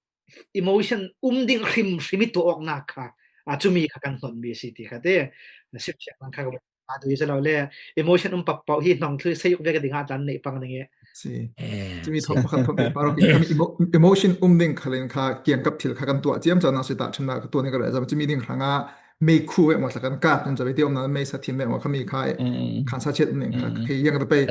emotion um ding hrimhrim i tuah awknak kha a cumi kha kan hnonmi a si ti kha te na simfiang nan kha ka a dui si lo le emotion um pap pauh hi hnong thlu sei uk vek ding ah tlan neih pang ding i si. Cumi thawk pakhat thawk paro ki emotion um ding khalin kha kiangkap thil kha kan tuah ciam caan si tahṭhimnak ka tuah ni ka reh cumi ding hrangah meikhu vek maw thla kan kap nan cawi ti omna meisa thim vek maw khami kha khansa chiat um ning kha khi yang ka pei.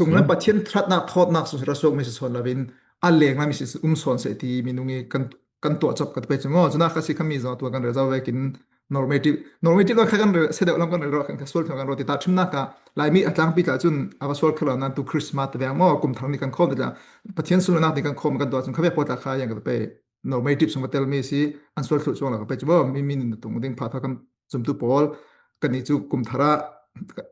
Tung nan Pathian ṭhatnak thawtnak su ra suak mi si sawn lovin a leng na mi si um sawn seh ti minung i kan kan tuah cop ka pei cu maw? Cuna kha si khami zaw tuah kan rel zo vekin normative normative lo kha kan rel sedeuh lam kan rel rawh kan kha sual kan rel ti tahṭhimnak ah Laimi a tlangpi tla cun a va sual kha lo nan tu Christmas te veng maw? Kum thar ni kan khawm te tla Pathian sunlanak ni kan khawm kan tuah cun kha vek pawl tla kha yang ka pei. Normative sung va telmi si an sual thluh cuang lo ka pei cu maw? Mi min tung ding pha tha kan zumtu pawl kan ni cu kum thar ah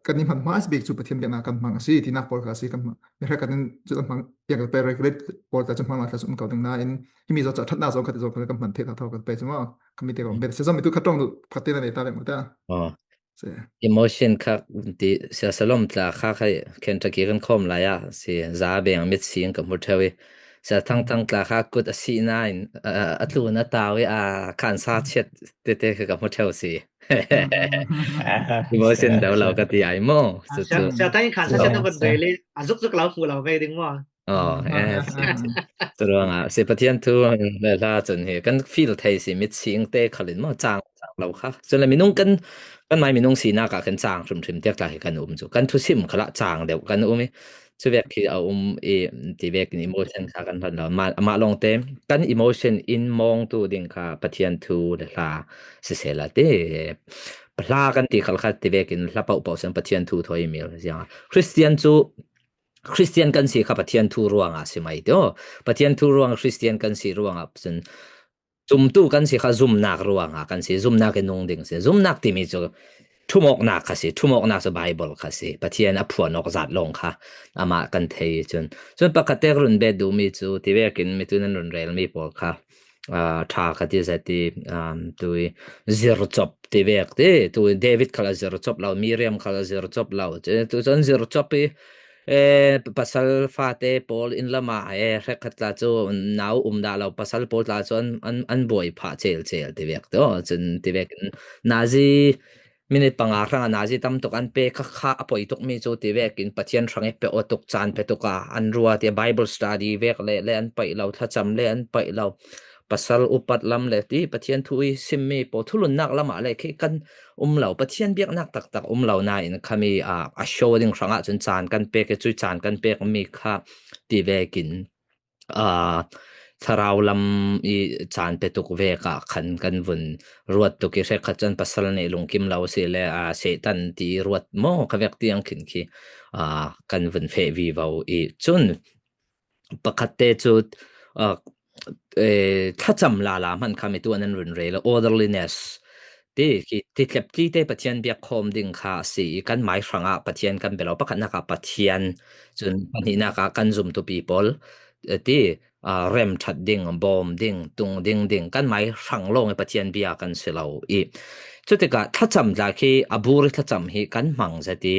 kan ni hman hma a si bik cu Pathian biaknak kan hmang a si tinak pawl kha a si kan hmang. Mi hre kan in cu kan hmang yang ka pei regulate pawl tla cu hmang lo tla cu um ko ding nain himi zaw ca ṭhatnak zaw khat zaw kan hman thei tha tho ka pei cu maw? Khami te ko bet se zom mi tu kha ṭong tu khat te na nei ta vek maw ta. Emotion kha ti sia salom tla kha khai Kentucky kan khawm lai ah si za beng mit sing ka hmu theu i sia thang thang tla kha kut a si nain a tlun a tau i a khan sa chiat tete kha ka hmu theu si. Emotion deuh lo ka ti ai maw? Sia tang khan sa chiat na ban rei le a zuk zuk lo hmu lo ve ding maw? Oh, yes, yes. Curuangah si Pathian thu le hla cun hi kan feel thei si mit sing te khalin maw cang cang lo kha. Cun le minung kan kan mai minung sinak ah kan cang hrimhrim tiak tla hi kan um cu kan thusim khalah cang deuh kan um i cuvek khi a um i ti vekin emotion kha kan hlan lo. Amah lawngte kan emotion in mawngtu ding kha Pathian thu le hla siseh la ti hla kan ti khal kha ti vekin hla paohpaoh sian Pathian thu thawi mi ziang Christian cu Christian kan si kha Pathian thu ruangah si mai ti aw. Pathian thu ruang Christian kan si ruangah cun zumtu kan si kha zumnak ruangah kan si, zumnak i nung ding si. Zumnak timi cu thumawknak kha si, thumawknak cu Bible kha si, Pathian a phuan awk zat lawng kha amah kan thei cun. Cun pakhat te ka run bet duhmi cu, ti vekin mi tu nan run relmi pawl kha, aa, ṭha ka ti zet i, um, tui zircop ti vek ti, tu David khal a zircop lo, Miriam khal a zircop lo, cu, tu cun zircop i, eh, pasal fate pawl inn lamah, eh, hrekkhat tla cu nau um dah lo, pasal pawl tla cu an, an, an buai phah celcel ti vek tu, cun ti vekin nazi minit panga hrangah nazi tam tuk an pe kha kha a poi tukmi cu ti vekin Pathian hrang i pe aw tuk, caan pe tuk ah an ruat i Bible study vek le, le an paih lo, thlacam le an paih lo, pasal upat lam le ti Pathian thu i simmi pawl thulunnak lamah le khi kan um lo, Pathian biaknak taktak um lo nain khami, ah, a show ding hrangah cun caan kan pek i cui caan kan pekmi kha ti vekin, aa, thlarau lam i caan pe tuk vek ah khan kan vun ruat tuk i hrekkhat cun pasal nih lungkim lo si le, aa, Satan ti ruat maw ka vek tiang khin khi, aa, kan vun feh vivo i cun pakhat te cu, aa, eh, thlacam lala hman kha mi tu an run rel, orderliness ti, khi ti tleptli te Pathian biak khawm ding kha a si i kan mai hrangah Pathian kan bia lo, pakhatnak ah Pathian, cun pahnihnak ah kan zumtupi pawl, eh, ti, ah, remṭhat ding, bawm ding, tung ding ding, kan mai hrang lawng i Pathian bia kan si lo i. Cutikah thlacam tla khi a bur i thlacam hi kan hmang zet i,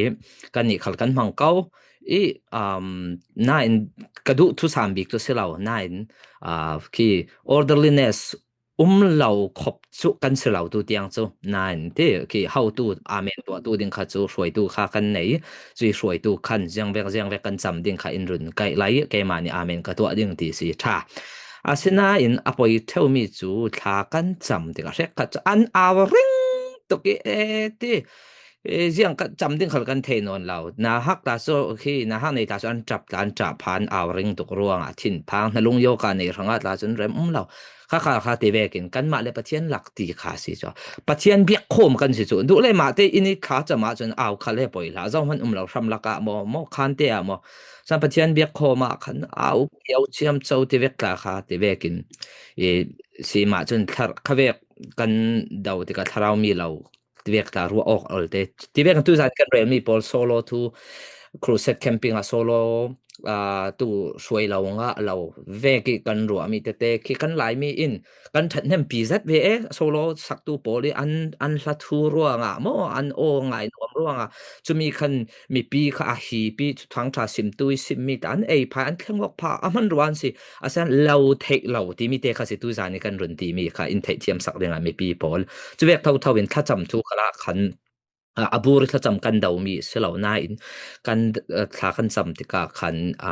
kannih khal kan hmang ko i, um, nain ka duh thusam bik cu si lo, nain, ah, khi orderliness um lo khop cu kan si lo tu tiang cu, nain ti khi hotu, amen tuahtu ding kha cu hruaitu kha kan nei. Cui hruaitu khan ziangvek ziangvek kan cam ding kha in run kaih lai, keimah nih amen ka tuah ding ti si ṭha. Asinain a poi ṭheumi cu thla kan cam tikah hrekkhat cu an au ring tuk i, e, ti, e, ziang kan cam ding khal kan thei nawn lo. Nahak ta cu khi, nahak nei ta cu an ṭap ta, an ṭap phan au ring tuk ruangah thinphang hnalung yoka nei hrangah tla cun rem um lo. Kha kha kha ti vekin kanmah le Pathian lak ti kha si cu. Pathian biak khawm kan si cu. Duh le mah te in i thla cam ah cun au khal he poi hlah. Zohman um lo hram lakah maw, maw khan te ah maw. San Pathian biak khawm ah khan au piau ciam co ti vek tla kha ti vekin i si mah cun thlar kha vek kan do tikah thlarau mi lo ti vek tla ruah awk alte. Ti vek tu zan kan relmi pawl solo tu crusade camping ah solo, ah, tu hruai lo ngah lo vek i kan ruahmi tete khi kan Laimi in kan ṭhathnempi zat ve e, solo saktu pawl i an, an hla thu ruangah maw, an aw ngai nuam ruangah cumi khan mipi kha a hipi, Thuthangṭha simtu i simmi ta an ei phai, an thleng awk pha a hman ruan si, a san lo theih lo timi te kha si tu zan i kan run timi kha in theihthiam sak dingah mipi pawl. Cu vek thotho in thlacam thu khalah khan, a, a bur i thlacam kan domi si lo nain kan, a, thla kan cam tikah khan, a,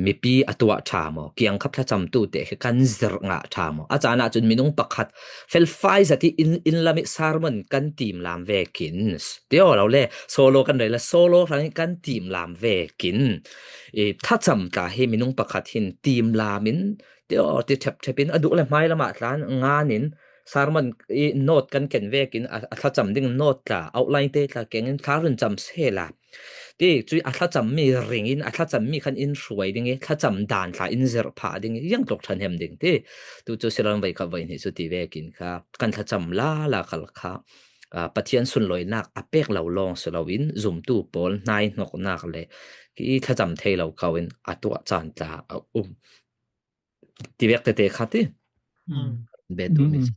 mipi a tuah ṭha maw, kiangkhap thlacamtu te hi kan zirh ngah ṭha maw? A caan ah cun minung pakhat felfai zat i in, in lam i sermon kan timlam vekin, tio lo le solo kan rei le solo hrang i kan timlam vekin, i thlacam tla hi minung pakhat hin timlam in, tio ti ṭhepṭhep in a duh le hmai lamah tlan ngan in sermon i note kan ken vekin a, a thlacam ding note tla outline te tla keng in thla run cam sela. Ti, cui a thlacammi ring in, a thlacammi khan in hruai ding i, thlacam dan tla in zirh phah ding i, ziang tluk ṭhahnem ding ti. Tu cu si lo in voi khat voi hnih cu ti vekin kha, kan thlacam lala khal kha, aa, Pathian sunlawinak a pek lo lawng si loin, zumtu pawl hnaihnoknak le i thlacam thei lo ko in a tuah caan tla a um. Ti vek tete kha ti. Mm. Be tu mi si.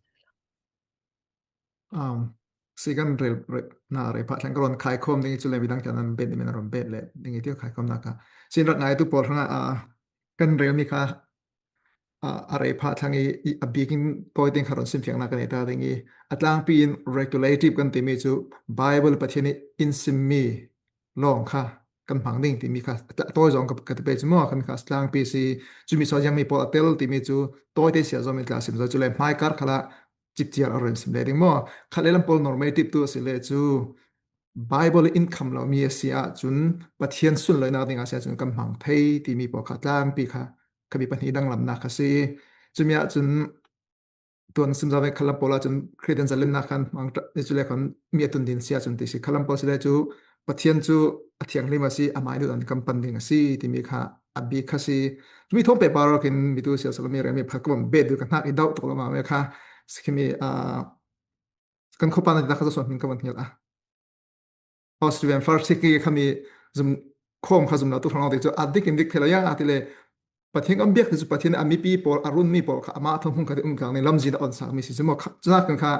Um, si kan rel, rel, na rel phah thlang ka rawn khaikhawm ding i cu le midang kha nan bet ding, min a rawn bet le ding i tiu khaikhawmnak kha. Sin rak ngai tu pawl hrangah, ah, kan relmi kha, ah, a rel phah thlang i, i a bikin tawi ding kha rawn simfiangnak kan nei ta ding i a tlangpi in regulative kan timi cu Bible Pathian i in simmi lawng kha kan hmang ding timi kha a tawi zawng ka, ka ti pei cu maw, kan kha tlangpi si, cumi saw ziangmi pawl a tel timi cu tawi te sia zawm in tla sim zaw cu le hmaikar khalah cipciar a rem sim le ding maw? Khat le lam pawl normative tu a si le cu Bible in kham lo mi a si ahcun Pathian sunlawinak ding a si ahcun kan hmang thei timi pawl kha tlangpi kha, kha mi pahnih danglamnak kha si. Cumi ahcun tuan sim zaw ve khalam pawl ahcun Khristian zalennak khan hmang ṭha, ni cu le khan mi a tun din si ahcun ti si. Khalam pawl si le cu Pathian cu a thianghlim a si, amai duh dan kan pan ding a si timi kha a bik kha si. Cumi thawng pehpar awkin mi tu sial Salami rengmi pakhat ka van bet duh ka hnak i dauh tuk lo ma ve kha. Sikhimi, ah, kan khuapa na ti ta kha zaw suan hmin ka van hngilh a. Austrian Farsi ki khami zum khom kha zum lo tu hrang ti chu a dik in dik thei lo ya ti le Pathian kan biak ti chu Pathian a mipi pawl a run mi pawl kha ama thong hung kha ti um tlang ni lamzin a on sak mi si chu mo kha chuna kan kha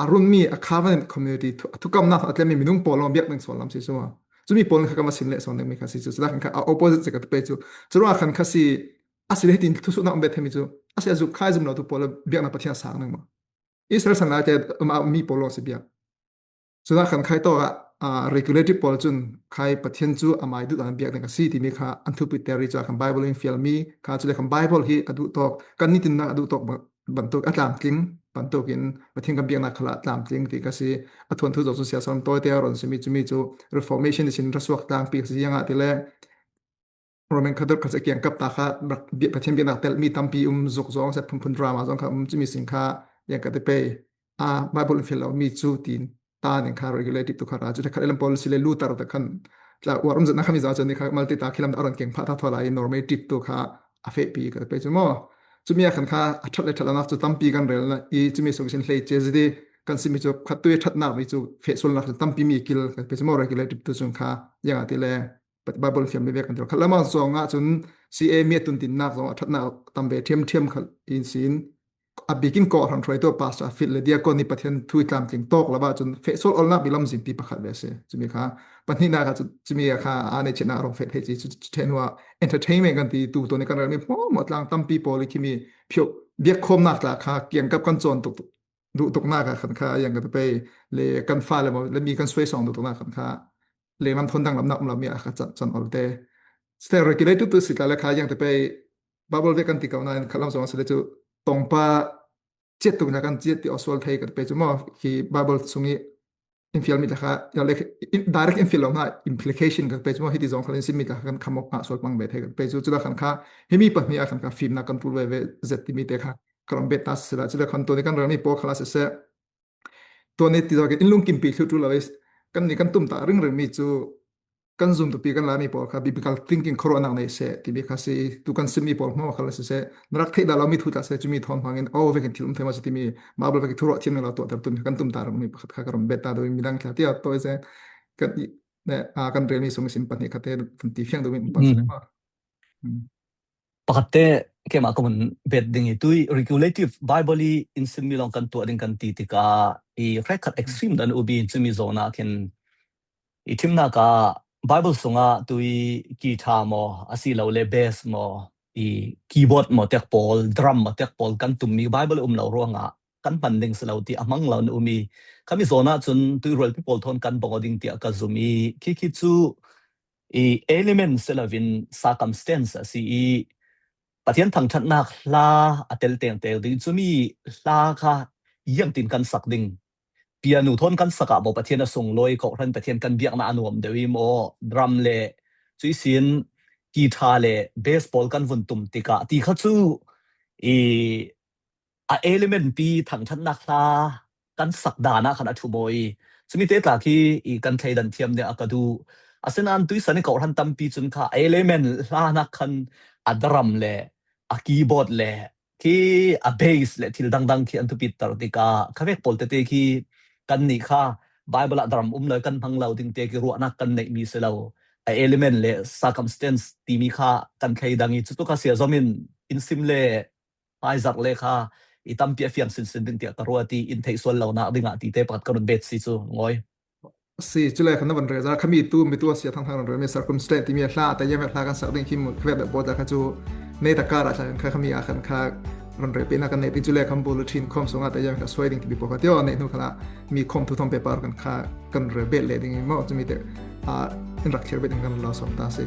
a run mi a covenant community thu kam na a tlem mi minung pawl long biak nang sol lam si chu mo. Chu mi pawl kha ka ma sin le son mi kha si chu chuna kan kha a opposite se ka pe chu. Chuna kan kha si a si le tin thu su na um be themi chu. A si a zu khai zum lo tu pawl biak na Pathian sang nang mo. Israel sang lai te ama mi pawl long si biak. Chuna khan khai tawk a regulative pawl chun khai Pathian chu a mai dut an biak ding a si timi kha an thupi teri chu khan Bible in fial mi kha chu le khan Bible hi a duh tawk kan nitin na a duh tawk bantuk a tlam tling bantuk in Pathian kan biakna khala a tlam tling ti ka si a thuan thu zo chu sia som toi te a ron simi chumi chu reformation sin rasuak tlang pi ka si yanga ti le Roman Catholic kha se kiang kap ta kha Pathian biakna tel mi tampi um zuk zong se phun phun drama zong kha um chumi sin kha yang ka te pe a Bible in fial lo mi chu tin ta ning kha regulative tu kha ra chu khat elam policy le lu tar ta khan tla war um zat na kha mi za chu ni kha multi ta khilam da aron keng pha ta thola i normative tu kha a fe pi ka pe chu mo chumi a khan kha a that le that la na chu tampi kan rel na i chumi sung sin hlei che zidi kan simi chu khat tu i that na mi chu fe sul na tampi mi kil ka pe chu mo regulative tu chung kha yang a ti le Bible fiam mi vek kan tel khat lama zong a chun C A mi a tun tin nak zong a that na tam ve thiam thiam khat in sin a bikin ko han throi to pastor fit le diakon ni Pathian thu i tlam tling tawk lova chun fe sol ol nak bi lam zin pi pakhat ve se chumi kha pahni na kha chu chumi kha a ne chena rong fe thei chi chu then wa entertainment kan ti tu to ni kan mi mo mo tlang tampi poli kimi phio biak khom nak tla kha kiang kap kan chon tuk duh tuk nak khan kha yang ka pe le kan fa le mo le mi kan suai song duh tuk nak khan kha le lam thon dang lam nak lam mi a kha chan chan ol te ste regulate tu si tla le kha yang te pe Bible ve kan ti ka na kha lam zong se le chu tongpa chet tu na kan chet ti oswal thei ka pe chu mo ki Bible sungi in fial mi ta kha ya le direct in fial lo na implication ka pe chu mo hiti zong kha in sim mi ta khan khamok a sol pang ve thei ka pe chu chu la khan kha himi pa mi a khan kha film na kan tul ve ve zet ti mi te kha karam bet ta sila chila khan to ni kan rami po khala se se to ni ti zong in lung kim pi thlu tu la ve kan ni kan tum ta ring ring mi chu kan zum tu pi kan la mi pawl kha biblical thinking khoro nak nei se ti bi kha si tu kan sim mi pawl mo khala se se narak thei da lo mi thu ta se chu mi thon hmangin o ve kan thil um thema se ti mi Bible ve ki thu ro thiam lo to ter tu mi kan tum ta ring mi pakhat kha karam bet ta do mi dang thla ti a to se kan ne a kan rel mi sung sim pahni kha te kan ti fiang do mi um pa se ma pakhat te keima ka mun bet ding i tui regulative Bible i in sim mi long kan tu ding kan ti tika i rek khat extreme dan ubi in simi zona kin i thim na ka Bible sunga tui guitar mo a si lo le bass mo i keyboard mo tek pawl drum mo tek pawl kan tum mi Bible um lo ruanga kan man ding si lo ti a mang lo na umi kami zona chun tui rual people thon kan bong ding ti a ka zumi khi khi chu i element se lovin circumstance a si i Pathian thangthatnak hla a tel tengteng ding chumi hla kha iang tin kan sak ding pianu thon kan sak ah maw Pathian a sung lawi kohran Pathian kan biakna a nuam deuh i maw drum le cui sin guitar le bass pawl kan vun tum tikah ti kha chu i a element pi thangthatnak hla kan sak dan ah khan a thu maw i chumi te tla khi i kan thleidan thiam deuh a ka duh a sinan tuisan i kohran tampi cun kha a element hla nak khan a drum le a keyboard le khi a bass le thil dangdang khi an thupit tar tikah kha vek pawl tete khi kan nih kha Bible ah drum um lo kan hmang lo ding te khi ruahnak kan neih mi si lo a element le circumstance timi kha kan thleidang i cucu kha sia zom in in sim le Pfizer le kha i tampi a fiang sinsin ding tiah ka ruat i in theih sual lo nak dingah ti te pakhat ka run bet si cu ngoi. Si, cule khan na van reza khami tu mi tu a sia thang thang run remi circumstance timi a hla ta yam hla kan sak ding khi mu khvet da bawta kha cu nei ta kara thla kha khami a khan kha run re pena kan nei ti cule kham bulletin khom sunga ta yam kha suai ding ti bi po kha tio nei hnu khala mi khom thu thom paper kan kha kan re bet le ding i mo chumi te a in rak thir bet ding kan lo som ta si.